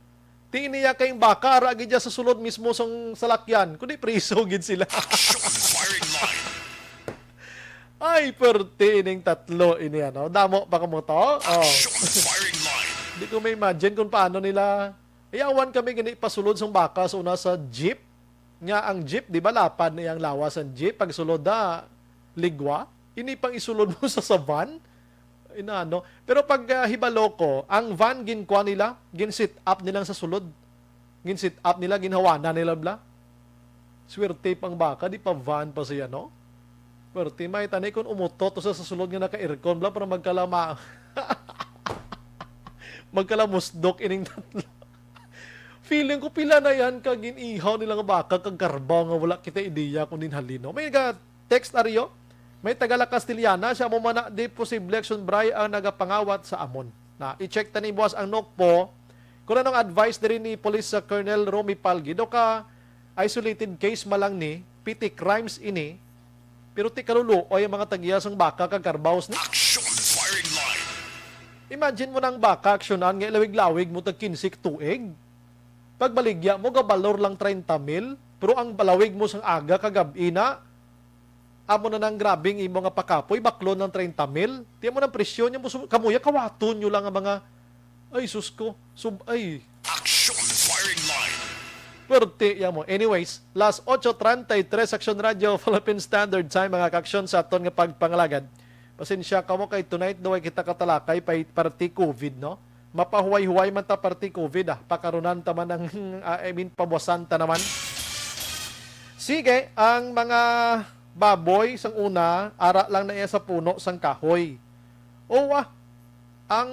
Ti niya kay ang baka, ara gid siya sa sulod mismo sang salakyan, kundi priso gid sila. Action firing line. Ay, perti ining tatlo ini, ano. Damo pa kamo to. Oh. Action firing line. Di ko ma-imagine kung paano nila. Iyawan kami gani pasulod sang baka sa una sa jeep. Nga ang jeep, di ba, lapad na ang lawas sang jeep? Pag sulod na, ligwa. Ini pang isulod mo sa, sa van? Inano. Pero pag ah, hibalo ko, ang van ginkuha nila, gin-sit up nilang sa sulod. Gin-sit up nila, ginhawanan nila bla. Swerte pang baka, di pa van pa siya, no? Swerte, may tani kung umutot to sa, sa sulod nga naka-aircon bla para magkalama. Magkalamusdok ining tatlo. Feeling ko pila na yan ka gin-ihaw nila nga baka kag karbaw nga wala kita ideya kung din halino. May ga text ariyo, may taga La Castellana, siya mo man na di posible action bray ang nagapangawat sa amon. Na, i-check tani buwas ang Nokpo kung anong advice diri ni Police sa Colonel Romy Palgi. Do ka isolated case malang ni, petty crimes ini, pero ti kaluluoy ang mga tagiya sang baka kag karbaw ni. Action firing line. Imagine mo nang baka aksyonan nga ilawig-lawig mo tag kinse ka tuig. Pagbaligya mo, gabalor lang treinta mil, pero ang balawig mo sang aga kag gab-i na, amo na nang grabing imo nga pakapoy, baklon ng treinta mil. Ti amo nang presyo niya mo, kamuya kawaton nyo lang ang mga, ay sus ko, sub, ay, Action firing line. Pwerte ya mo. Anyways, las ocho treinta y tres, Action Radio, Philippine Standard Time, mga ka-aksyon, sa aton nga pagpangalagad. Pasensya ka mo kay tonight daw ay kita katalakay pa party COVID, no? Mapahuway-huway man ta party COVID, ah. Pakarunan ta man ang, ah, I mean, pabuwasan ta naman. Sige, ang mga baboy sang una, ara lang na iya sa puno sang kahoy. O, ah, ang,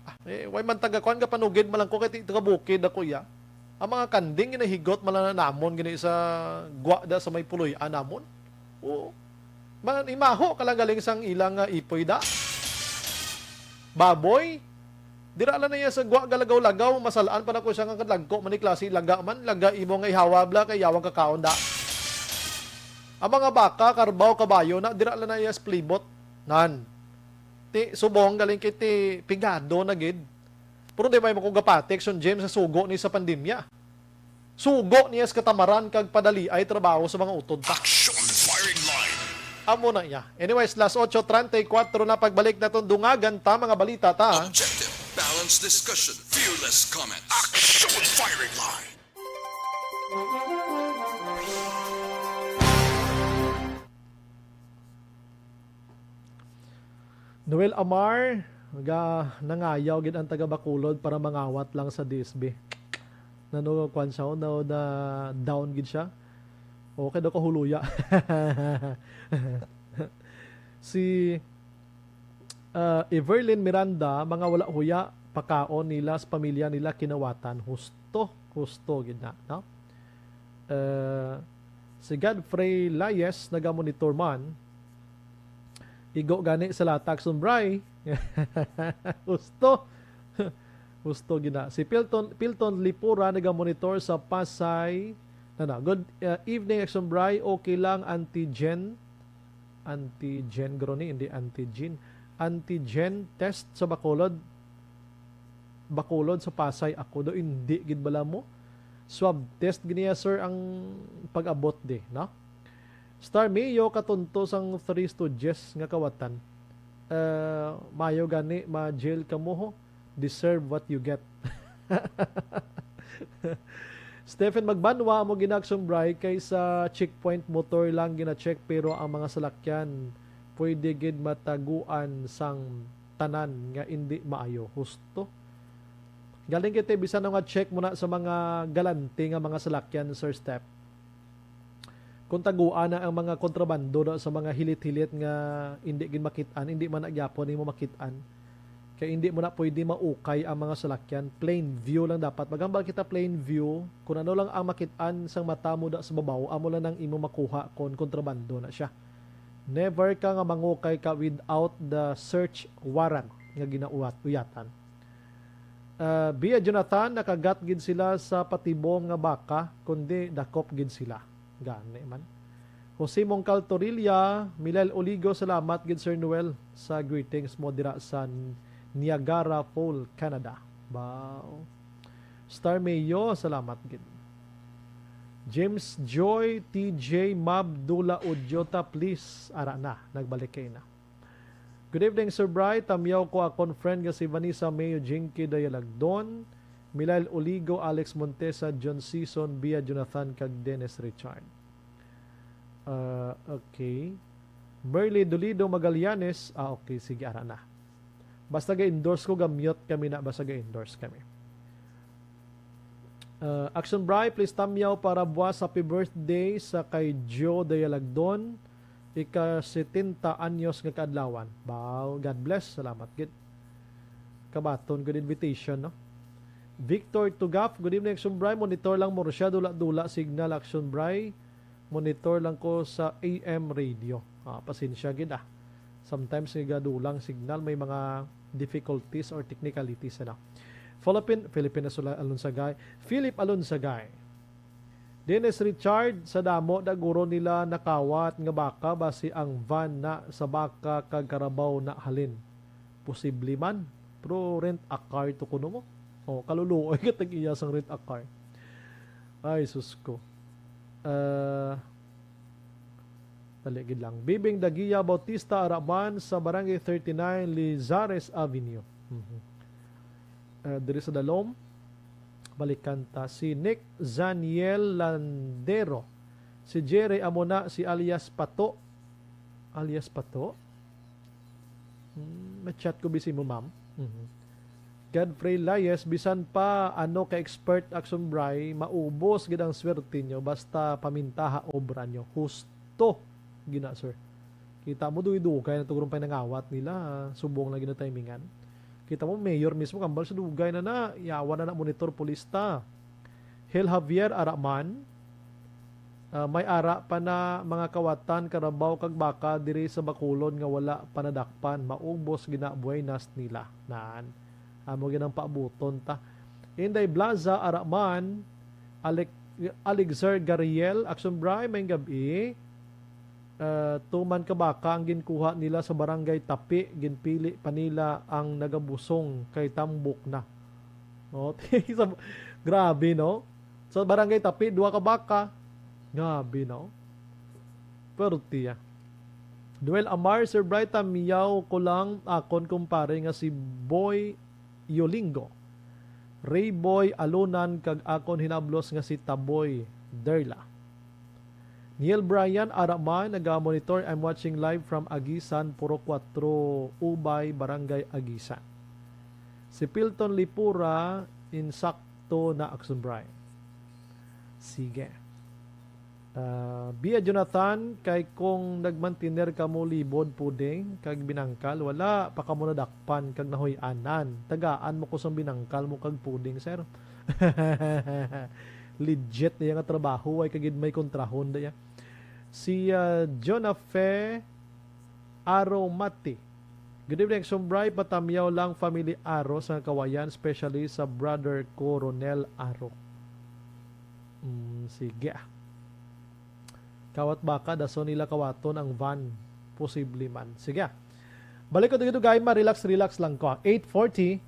ah, eh, way man taga kuan ka panugid, malangko kay ti-, taga bukid ako iya. Ang mga kanding ginahigot man lang namon gini sa gwa da sa may puloy-an namon. Oo. Man, imaho ka lang galing sang ilang nga ipoy da. Baboy, dira lang na iya sa gwa galagaw-lagaw, masalaan pa na ko siya nga kadlagko man ni klase laga man, laga imo nga ihawa bla kay yawang kakaon da. Ang mga baka, karbaw, kabayo na, dira lang na iya sa plibot. Nan. Ti subong galing kay ti pigado na gid. Pero di may makugapati, Action James, sa sugo ni sa pandemya. Sugo niya sa katamaran kag padaliay trabaho sa mga utod ta. Action firing line. Amo na iya. Anyways, las ocho treinta y cuatro na, pagbalik naton dungagan ta mga balita ta. Objective, balanced discussion, fearless comments. Action firing line. Noel Amar, ga nangayaw gid ang taga Bacolod para mangawat lang sa D S B. Nano kwan siya, na, na down gid siya. Okay daw kahuluya. Si ah, Everlyn Miranda, mga wala huya, pakaon nila sa pamilya nila kinawatan. Husto, husto gid na, no? Ah, si Godfrey Layes nagamonitor man. Igo gani sa latag sumbray. Husto. Husto gid na. Si Pilton, Pilton Lipura nagamonitor sa Pasay. Na, na. Good uh, evening, Action Bray. Okay lang, Auntie Jen. Antigen, guro ni, hindi antigen. Antigen test sa Bacolod. Bacolod sa Pasay ako do, hindi gid bala mo. Swab test gid niya, sir, ang pag-abot di, no? Star Mayo katunto sang Three Stooges nga kawatan. Eh, mayo gani ma-jail kamo ho. Deserve what you get. Stephen Magbanwa, amo gina-action bray kay sa checkpoint motor lang gina-check, pero ang mga salakyan pwede gid mataguan sang tanan nga indi maayo. Husto. Galing kita bisan nga check mo na sa mga galante nga mga salakyan, Sir Step. Kung taguan na ang mga kontrabando do sa mga hilit-hilit nga hindi gid makit-an, hindi man na gyapon nimo makit-an. Kay hindi mo na pwede maukay ang mga salakyan. Plain view lang dapat. Maghambal kita plain view. Kung ano lang ang makit-an sang mata mo da sa babaw, amo lang ang imo makuha kung kontrabando na siya. Never ka nga mangukay ka without the search warrant nga ginauwat-, uyatan. Ah, Bia Jonathan, nakagat gid sila sa patibong nga baka, kundi dakop gid sila. Gani man. Jose Mongcal Torilla, Milel Oligo, salamat gid, Sir Noel, sa greetings mo dira sa N-, Niagara Falls, Canada. Wow. Star Mayo, salamat gid. James Joy, T J, Mab, Dula, Udyota, please. Ara na, nagbalik kay na. Good evening, Sir Bry. Tamyaw ko akon friend nga si Vanessa Mayo, Jinky Dayalagdon, Milail Oligo, Alex Montesa, John Season, Bia Jonathan, kag Dennis Richard. Ah, okay. Merly Dolido Magallanes. Ah, okay. Sige, ara na. Basta ga-endorse ko, ga-mute kami na. Basta ga-endorse kami. Ah, Action Bry, please tamyaw para buwas happy birthday sa kay Joe Dayalagdon. Ika setenta anyos nga kaadlawan. Wow, God bless. Salamat gid. Kabaton, good invitation, no? Victor Tugaf, good evening, Action Bry. Monitor lang mo siya, dula-dula signal, Action Bry. Monitor lang ko sa A M radio. Ah, pasensya gid, ah. Sometimes nga gadulang signal, may mga difficulties or technicalities, ano. Philippine, Philippine Alonsagay. Philip Alonsagay. Dennis Richard, sa damo na guro nila nakawat nga baka, basi ang van na sa baka kag karabaw na halin. Posible man. Pero rent a car to kuno mo. O, kaluluoy ka tag-iya sang rent a car. Ay, sus ko. Ah, dali gid lang. Bibing Dagia Bautista, ara man sa Barangay thirty-nine, Lizares Avenue. Mhm. Ah, diri sa Dalom, balikan ta. Si Nick Zaniel Landero. Si Jerry amo na, si alias Pato. Alias Pato? Hmm, ma-chat ko bisi mo, ma'am. Mhm. Godfrey Layes, bisan pa ano ka expert, Action Bry, maubos gid ang swerte nyo, basta pamintaha obra nyo. Husto gina, sir. Kita mo, dugay-dugay na to, gurong pa'y nangawat nila, subong na ginatimingan. Kita mo, mayor mismo, kambal sa dugay na na, yawan na na monitor, pulis ta. Hel Javier, ara man, ah, may ara pa na mga kawatan, karabaw, kag baka diri sa Bacolod nga wala pa nadakpan, maubos gina, buenas nila. Nan, amo ginang paabuton ta. Inday Blaza, ara man, Alec-, Alexer Gariel, Action Bry, may gabi. Ah, tuman ka baka ang ginkuha nila sa Barangay Tapi, ginpili pa nila ang nagabusong kay tambok na. No? Sa, grabe, no? Sa Barangay Tapi, duha ka baka. Grabe, no? Pero tiya. Duel Amar, Sir Bright, tamyaw ko lang akon kumpare nga si Boy Yolingo, Rayboy Alunan, kag akon hinablos nga si Taboy Derla. Neil Bryan, ara man, naga-monitor, I'm watching live from Aguisan, Purok Kuwatro, Ubay, Barangay Aguisan. Si Pilton Lipura, insakto na, Action Bry. Sige. Ah, Bia Jonathan, kay kung nagmantiner kamo libod, puding, kag binangkal, wala pa kamo nadakpan kag nahuy-anan. Tagaan mo ko sang binangkal mo kag puding, sir. Legit na iya nga trabaho, way ka gid may kontrahon da iya. Si, ah, Jonafe Aromati. Good evening, Action Bry. Patamyaw lang family Aro sa Kawayan, especially sa brother ko, Ronel Aro. Mm, sige, ah. Kawat baka, dason nila kawaton ang van. Posible man. Sige, ah. Balik ko dito, guys. Ma-relax, relax lang ko, ah. Eight forty.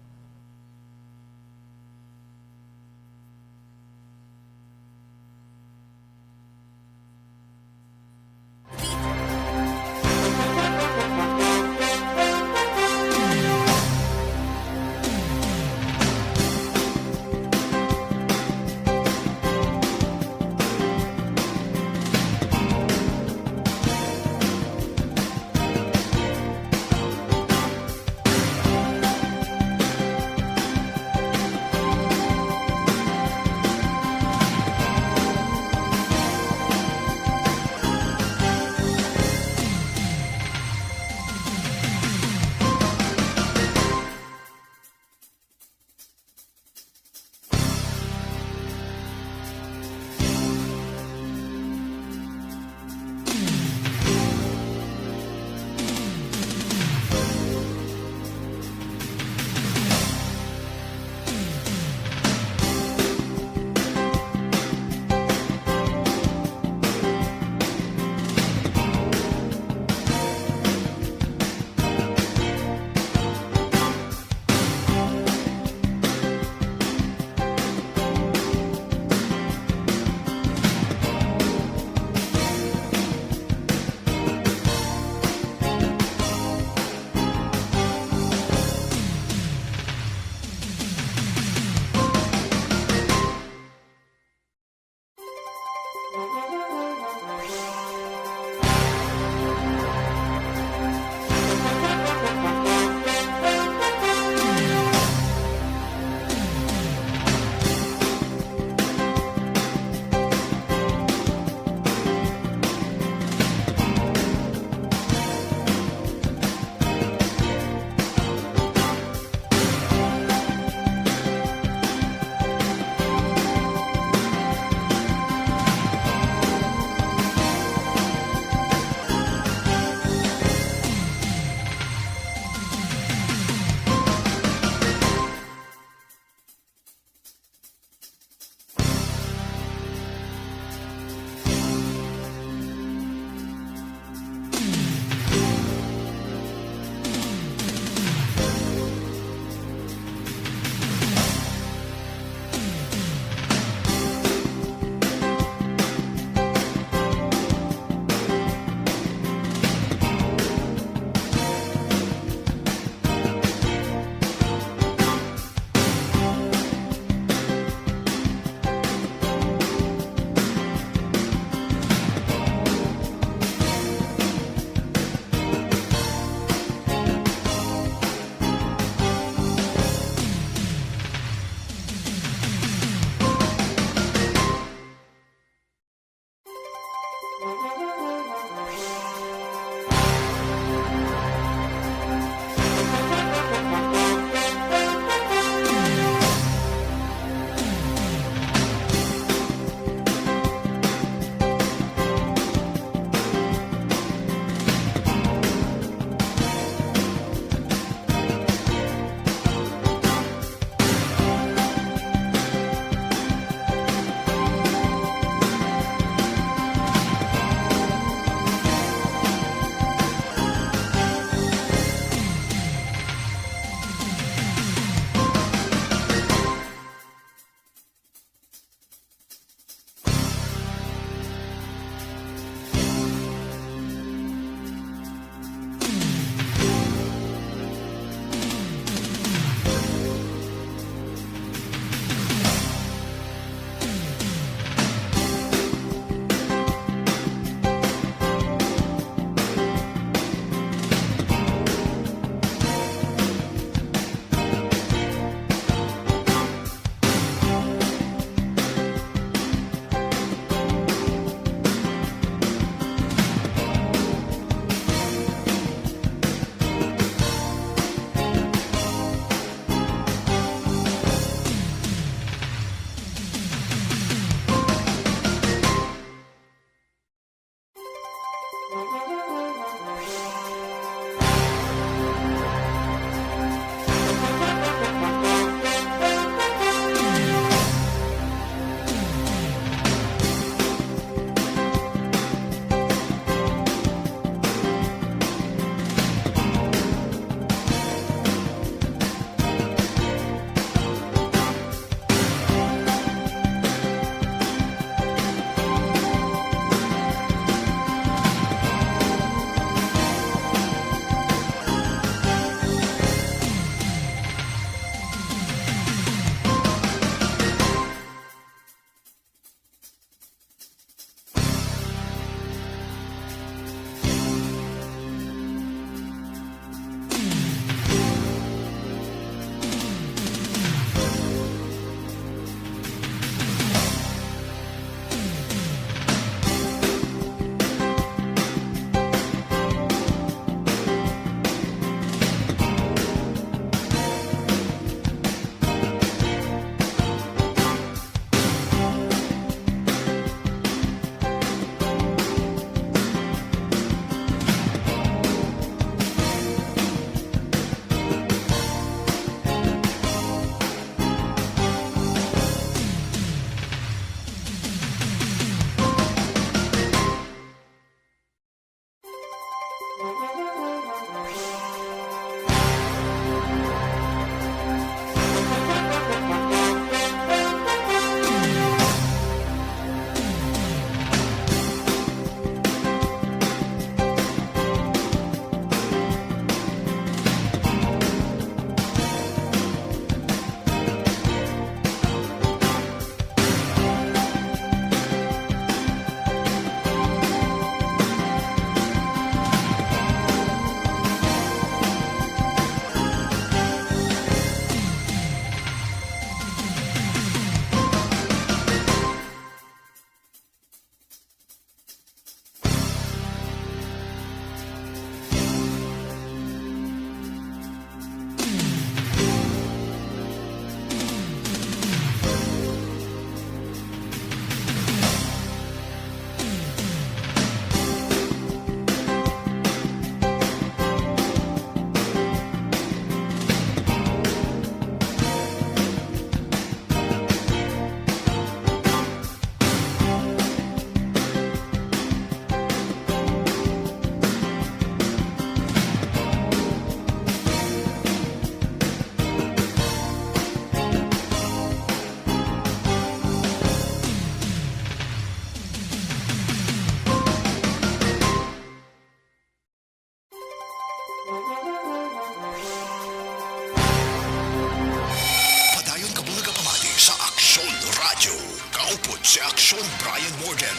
Si Aksyon Brian Morgan.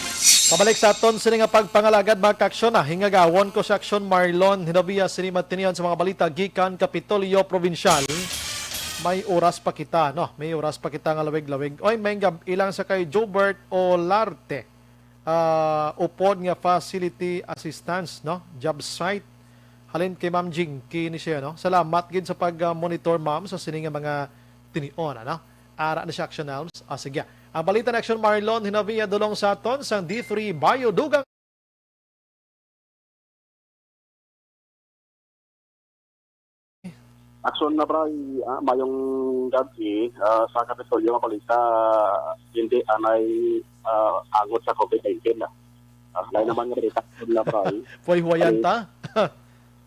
Pabalik sa aton sini nga pagpangalagad, mga kaaksyon, na hingagawon ko si Aksyon Marlon Hinovia sini matinion sa mga balita gikan Kapitolyo Probinsyal. May oras pa kita, no? May oras pa kita nga lawig-lawig. Oy, may gab ilang sa kay Jobert Olarte. Ah, upod nga facility assistance, no? Job site. Halin kay Ma'am Jinky ni siya, no? Salamat gid sa pag-monitor, ma'am, sa sini nga mga tinion, ano? Ara na siya, Action Alms. Ah, sige. Ang balita na Action Marlon, hinabia dulong sa aton sang D three Bio Dugang. Action na, Bray. Ah, mayong gabi, ah, sa Kapitolyo nga balita, hindi anay, ah, angot sa covid nineteen, ah. Ah, lain naman nga balita, Action na, Bray. Puy huwayan ta.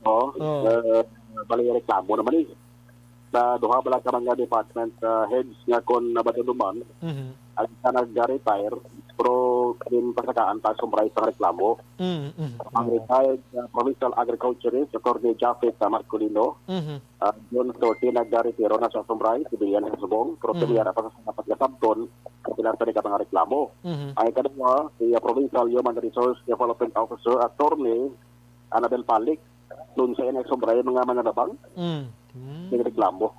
Oo. Oo. Eh, bali, reklamo naman eh. Sa duha bala ka mga department, ah, heads nga kon nabaduluman, Mhm. ang isa nag-retire, pero ginpasakaan pa sumaray sa reklamo. Mm, mhm. Ang Oo. retired, ah, provincial agriculturist, Attorney Japhet, ah, Masculino, Mhm. ah, June thirty, nagretiro na sa sumaray, civilian sa Subong, pero Mhm. tumiyara pa sa dapat nga sabton, sa pila sa mga reklamo. Mhm. Ang ikaduha, si, ah, Provincial Human Resource Development Officer, Attorney Annabel Palik, dun sa inay sobra yung mga mananabang, Mm. Mm. nagreklamo.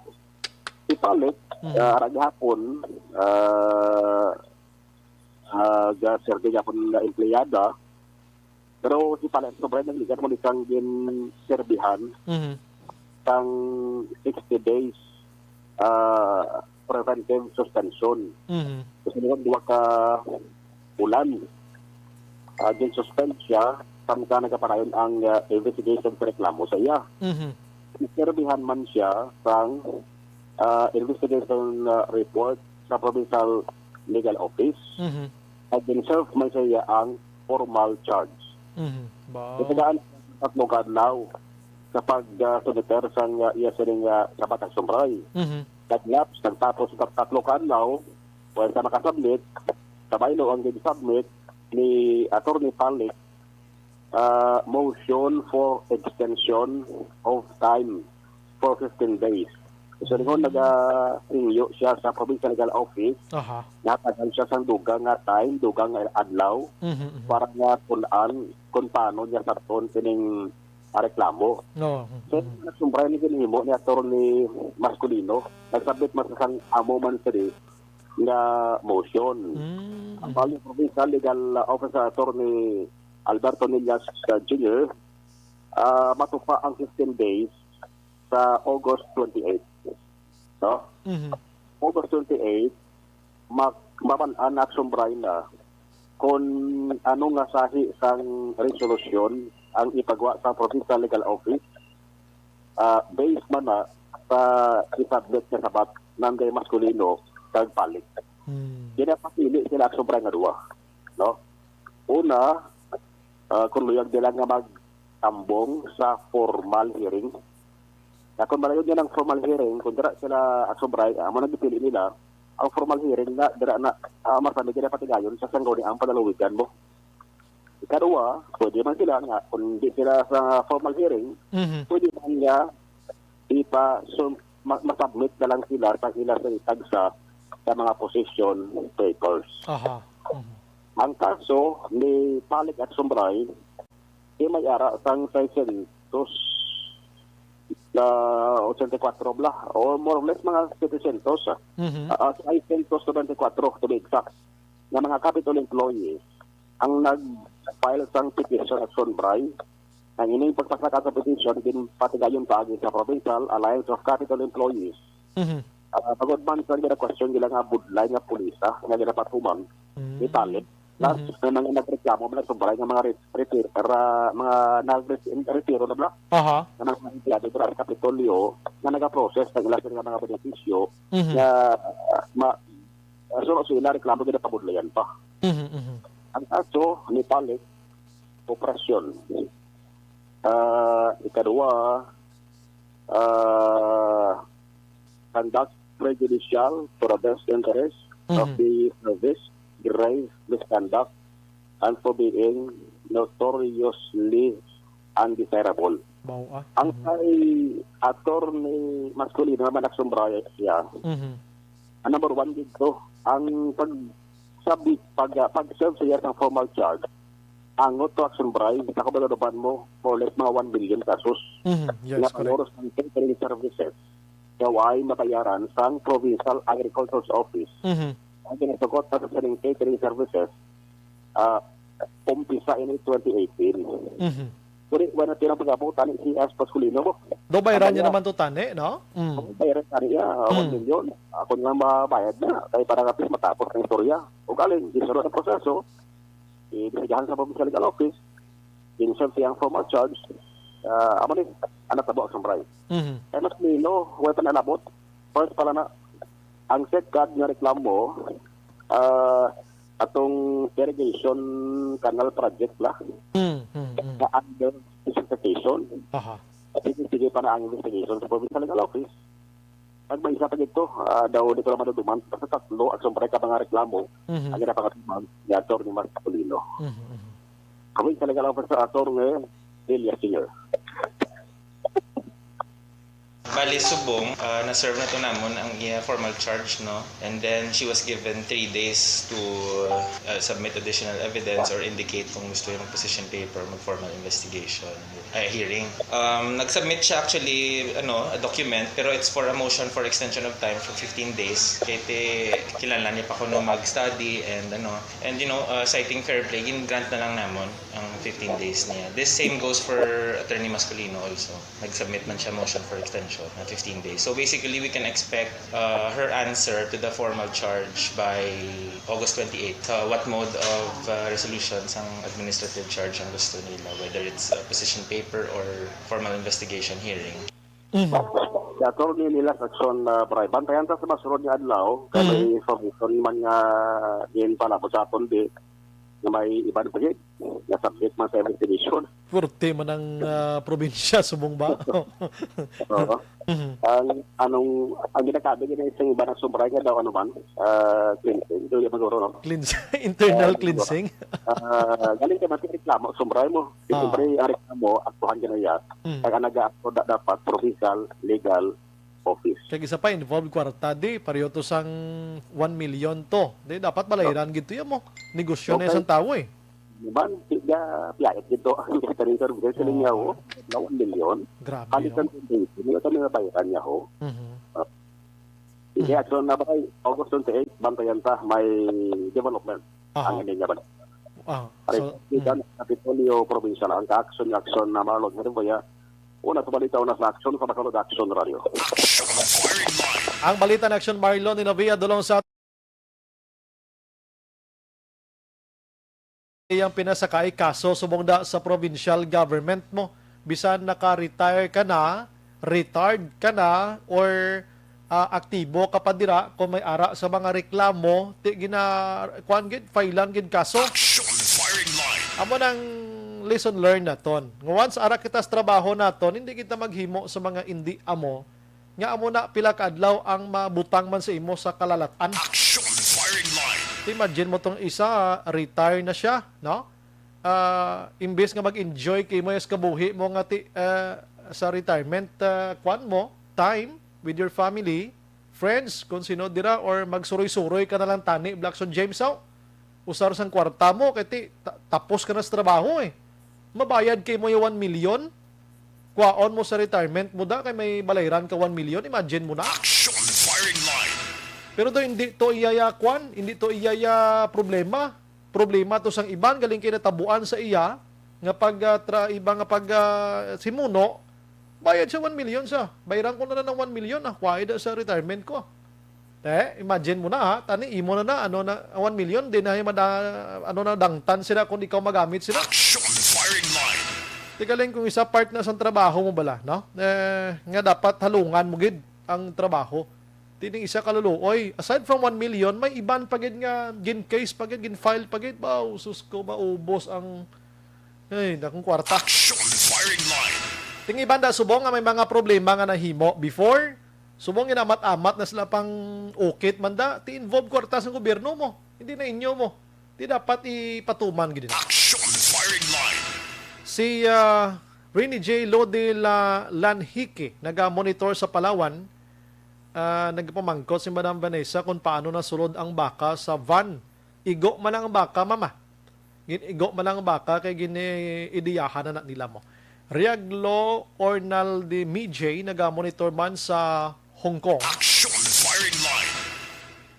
Si Palik, Mhm. ah, ara gihapon, ah, ah, ga-serve gihapon nga empleyada. Pero si Palik sobra nagligat mo ni sang ginserbihan Mhm. sang sixty days, ah, preventive suspension. Mhm. Kasi nung duwa ka bulan, ah, gin-suspend siya, samtang nagapanayon ang, ah, investigation sa reklamo sa iya. Mhm. Iserbihan man siya sang, ah, investigation, ah, report sa Provincial Legal Office. Mhm. At gin-serve man sa iya ang formal charge. Mhm. Wow. Itagaan sa tatlo ka adlaw sa pag, ah, sumiter sang, ah, iya sining, ah, sabat nga sumaray. Mhm. Nag-lapse, nagtapos sa tatlo ka adlaw, well, sa makasubmit, sa baylo ang gin-submit ni Attorney Palik, ah, motion for extension of time for fifteen days. So, lingon naga-, hingyo siya sa Provincial Legal Office, Aha. natagan siya sang dugang nga time, dugang nga adlaw, Mhm, mhm. para nga punan kung paano niya sabton kining, ah, reklamo. No, mhm, So, mhm. nagsumbray ni ginhimo ni Attorney Masculino, nagsabit man sa sang amo man sini nga motion. Mm, Ang mhm. Bali Provincial Legal Officer Attorney Alberto Nillas, uh, Junior, ah, matupa ang fifteen days sa August twenty-eight. No? Mhm. August twenty-eight, mak-, maman-an na sumbray na kung ano nga sahi sang resolusyon ang ipagwa sa Provincial Legal Office, ah, based man na sa isubmit nga sabat nanday Masculino kag Palik. Hmm. Ginapapili sila ang sumbray nga duwa, no? Una, ah, kung luyag nila nga magtambong sa formal hearing. Na kung malayo niya ng formal hearing, kung dira sila asubray, amo na gipili nila, ang formal hearing na dira na, ah, masami gina patigayon sa sangguni ang palaluwigan mo. Ikaduha, pwede man sila nga, kung di sila sa formal hearing, Mhm. pwede man nga ipa-, sum-, ma-, masubmit na lang sila sa ila sa tagsa sa mga position papers. Aha. Mhm. Ang kaso ni Palik at Sumbray, di may ara sang seiscientos, ah, ochenta y cuatro bla, or more or less mga setecientos, ah. Mhm. Ah, ah, seiscientos noventa y cuatro, to be exact, nga mga Capitol employees ang nag-file sang petition at Sumbray. Ang ining pagpasaka sa petition, ginpatigayon paagi sa Provincial Alliance of Capitol Employees. Mhm. Ah, bangod man sa gina-question nila nga budlay nga pulisa nga ginapatuman Mm. ni Palik. Plus, Mhm. may mga nagreklamo, mga sumbray nga mga re-, retir-, ra-, mga nag-, retiro na bla? Aha. Nga mga empleyado sa Kapitolyo nga nagaprocess ng ilang mga benepisyo Mhm. nga, ah, ma-, ah, so, so, ila reklamo ginapabudlayan pa. Mhm, mhm. Ang kaso ni Palik, operasyon. Ah, ikaduha, ah, conduct prejudicial to the best interest of Mhm. the service, grave misconduct, and for being notoriously undesirable. Mao, ah. Ang Mhm. kay Attorney Masculino naman, nagsumbray siya. Mhm. Ang number one dito, ang pag sa bi-, pag, ah, pag-serve sa iya sang formal charge, angot to, Action Bri, sa kabalo-baluan mo, more or less mga one million pesos. Mhm. Yes, nga correct. Pag-oros ng catering services, nga way mabayaran sang Provincial Agriculture's Office. Mhm. Ang ginasugot sa sining catering services, ah, umpisa ini twenty eighteen. Mhm. Kuri, wala na tinang pag-abot, ani si S. Pasculino mo. Do bayran niya Ang naman to, tani, no? Mm. Ang bayran tani niya, ah, one Mm. million. Ako nga mabayad na, kay para at least matapos ang istorya. O galing, gisunod ang proseso, ibisigahan sa Provincial Legal Office, ginsend siya ang formal charge, ah, amo ni, ang natabo, Action Bri. Mhm. Kay Mas Nino, way pa nalabot. First pala na, ang SECGAD nga reklamo, ah, atong irrigation canal project la, Mm, mm, mm. na under specification. Aha. Sige, sige pa na ang investigation sa Provincial Legal Office. Pag may isa pa dito, ah, daw di ko lang maduduman, basta tatlo, Action Bri, ka mga reklamo, Mhm. ang ginapangatuman ni Attorney Mark Colino. Mhm, mhm. Kami talaga lang sa Attorney Delia Senior. Bali, subong, ah, na-serve na to namon ang iya formal charge, no? And then, she was given three days to, ah, submit additional evidence or indicate kung gusto yung position paper, mag-formal investigation, ah, hearing. Um, nag-submit siya actually, ano, a document, pero it's for a motion for extension of time for fifteen days. Kaya ti-, kinahanglan niya pa kuno mag-study and, ano, and, you know, uh, citing fair play, gin-grant na lang namon ang fifteen days niya. This same goes for Attorney Masculino also. Nag-submit man siya motion for extension na fifteen days. So basically, we can expect, uh, her answer to the formal charge by August twenty-eight. Uh, what mode of, uh, resolution sang administrative charge ang gusto nila, whether it's a position paper or formal investigation hearing. Mhm. Sa attorney nila sa Action, uh, Bri, bantayan ta sa masunod nga adlaw, kay Mhm. may information man nga ginpalabot sa aton, di, nga may iban pa gid nga subject man sa investigation. Purti man ang, ah, probinsya, subong ba? Oo. Mhm. Ang, anong, ang ginakabi gid sa iba na Action Bri nga daw, ano man, ah, cleansing. Ito yung maguro, no? Cleans-, internal Ah, cleansing? Ah, galing ka man, reklamo, Action Bri mo. Ah. Siyempre, ang reklamo, aktuhan ka na yan. Mm. Kaya nag-aakto da-, dapat provincial legal office. Kag isa pa, involved kwarta, di, pareho to sang one million to. Di, dapat balayran gid to yan mo. Negosyo na Okay. isang tawo, eh. Di ba? Siya, piyayat gid to ang catering services sa Oo. Lingaw, na one million. Grabe, Halos no? ang twenty, hindi ito nila bayaran niya, ho. Mhm. Ah. Sige, Mhm. action na ba kay August twenty-eight, bantayan ta, may development. Aha. Ang hindi niya ba? Ah, Pare, so, kita mm. sa Kapitolyo Provincial, ang ka-action, action na Marlon Herboya. Una sa balita, una sa action, sa Bacolod Action Radio. Ang balita na action, Marlon Inovia, dulong sa iyang pinasakay kaso subong da sa provincial government mo. Bisan naka-retire ka na, retired ka na, or, ah, aktibo ka pa dira, kung may ara sa mga reklamo, ti gina-, kuwan gid, filean gid kaso. Action Firing Line. Amo nang lesson learned naton. Nga once ara kita sa trabaho naton, hindi kita maghimo sa mga indi amo. Nga amo na pila ka adlaw ang mabutang man sa imo sa kalalatan. Action Firing Line. Imagine mo tong isa, retire na siya, no? Ah, imbes nga mag-enjoy kay mo sa kabuhi mo nga ti-, ah, sa retirement, ah, kwan mo, time with your family, friends, kung sino dira, or magsuroy-suroy ka na lang tani, Blackson James, aw. Usar sang kwarta mo, kay ti-, ta-, tapos ka na sa trabaho, eh. Mabayad kay mo yung one million, kwaon mo sa retirement mo da, kay may balayran ka one million, imagine mo na. Action Firing Line. Pero do, hindi to iyaya kwan, hindi to iyaya problema. Problema to sang iban, galing kay natabuan sa iya, nga pag, ah, tra-, iba nga pag, ah, simuno, bayad siya one million sa. Bayran ko na lang ng one million, ah, kuha ida sa retirement ko. Te, imagine mo na, ha, tani imo na na, ano na, one million, di na yung mada-, ano na, dangtan sila kung ikaw magamit sila. Action Firing Line. Ti galing kung isa part na sang trabaho mo bala, no? Eh, nga dapat halungan mo gid ang trabaho. Tining isa ka luluoy, aside from one million, may iban pa gid nga gin-case pa gid, gin-file pa gid. Baw, sus ko, maubos ang, ay, dakong kwarta. Action Firing Line. Ting iban da subong nga may mga problema nga nahimo before, subong ginamat-amat na sila pang ukit man da, ti involve kwarta sa gobyerno mo, hindi na inyo mo. Ti dapat ipatuman gid na. Action Firing Line. Si, ah, Rini J Lode La-, Lanhique, naga-monitor sa Palawan, ah, nagpamangkot si Madam Vanessa kung paano nasulod ang baka sa van Igo man ang baka, mama. Gin-igo man ang baka kay gini-ideyahan na, na nila mo. Riaglo Ornaldi Mijay nagamonitor man sa Hong Kong. Action firing line.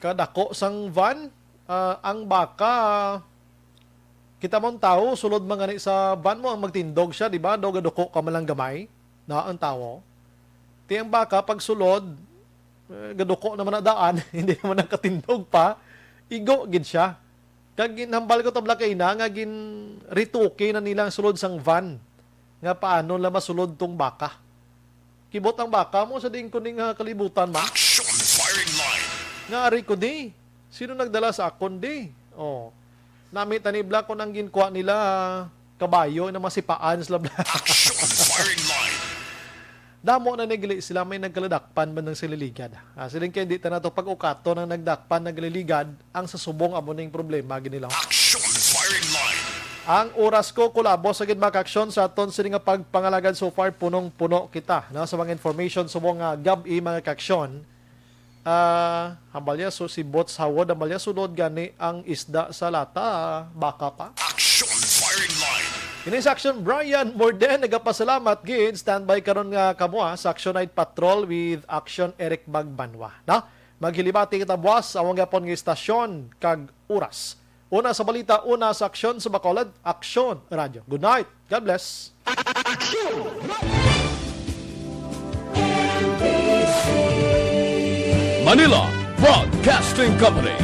Kadako sang van, ah, ang baka, kita mo ang tawo, sulod man gani sa van mo, ang magtindog siya, di ba? Daw gaduko ka man lang gamay, na ang tawo. Ti ang baka, pag sulod, eh, gaduko naman na daan, hindi naman nakatindog pa, igo gid siya. Kag ginhambal ko tabla kay na nga gin-retoke na nila ang sulod sang van, nga paano la masulod tong baka. Kibot ang baka mo sa diin ko ning, ah, kalibutan, ma? Action firing line. Nga ari ko di. Sino nagdala sa akon di? Oh. Nami tani bla kung ang ginkuha nila kabayo na masipaan sila bla. Action firing line. Damo na nagli sila may nagkaladakpan man ng sililigad. Ah, siling kay di ta na to pag-ukaton ang nagdakpan nagliligad ang sa subong amo ning problema gini lang. Action firing line. Ang oras ko, kulabo sa gid, mga kaaksyon, sa aton sini nga pagpangalagad. So far, punong-puno kita, no, sa mga information subong nga gab-i, mga kaaksyon. Ah, hambalya, so si Bots Hawod, hambalya, sulod gani ang isda sa lata, baka pa. Action firing line. Ini sa Action, Brian Morden, nagapasalamat gid. Standby karon nga kamo, ah, sa Action Night Patrol with Action Eric Magbanwa, no? Maghilibati kita buwas sa among gapon nga istasyon kag oras. Una sa balita, una sa aksyon sa Bacolod, Aksyon Radyo. Good night. God bless. Manila Broadcasting Company.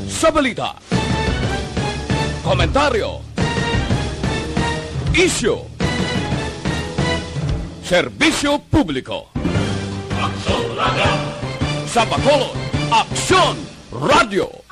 Sa balita, komentaryo, isyu, serbisyo publiko. Aksyon Radyo. Sa Bacolod, Aksyon Radyo.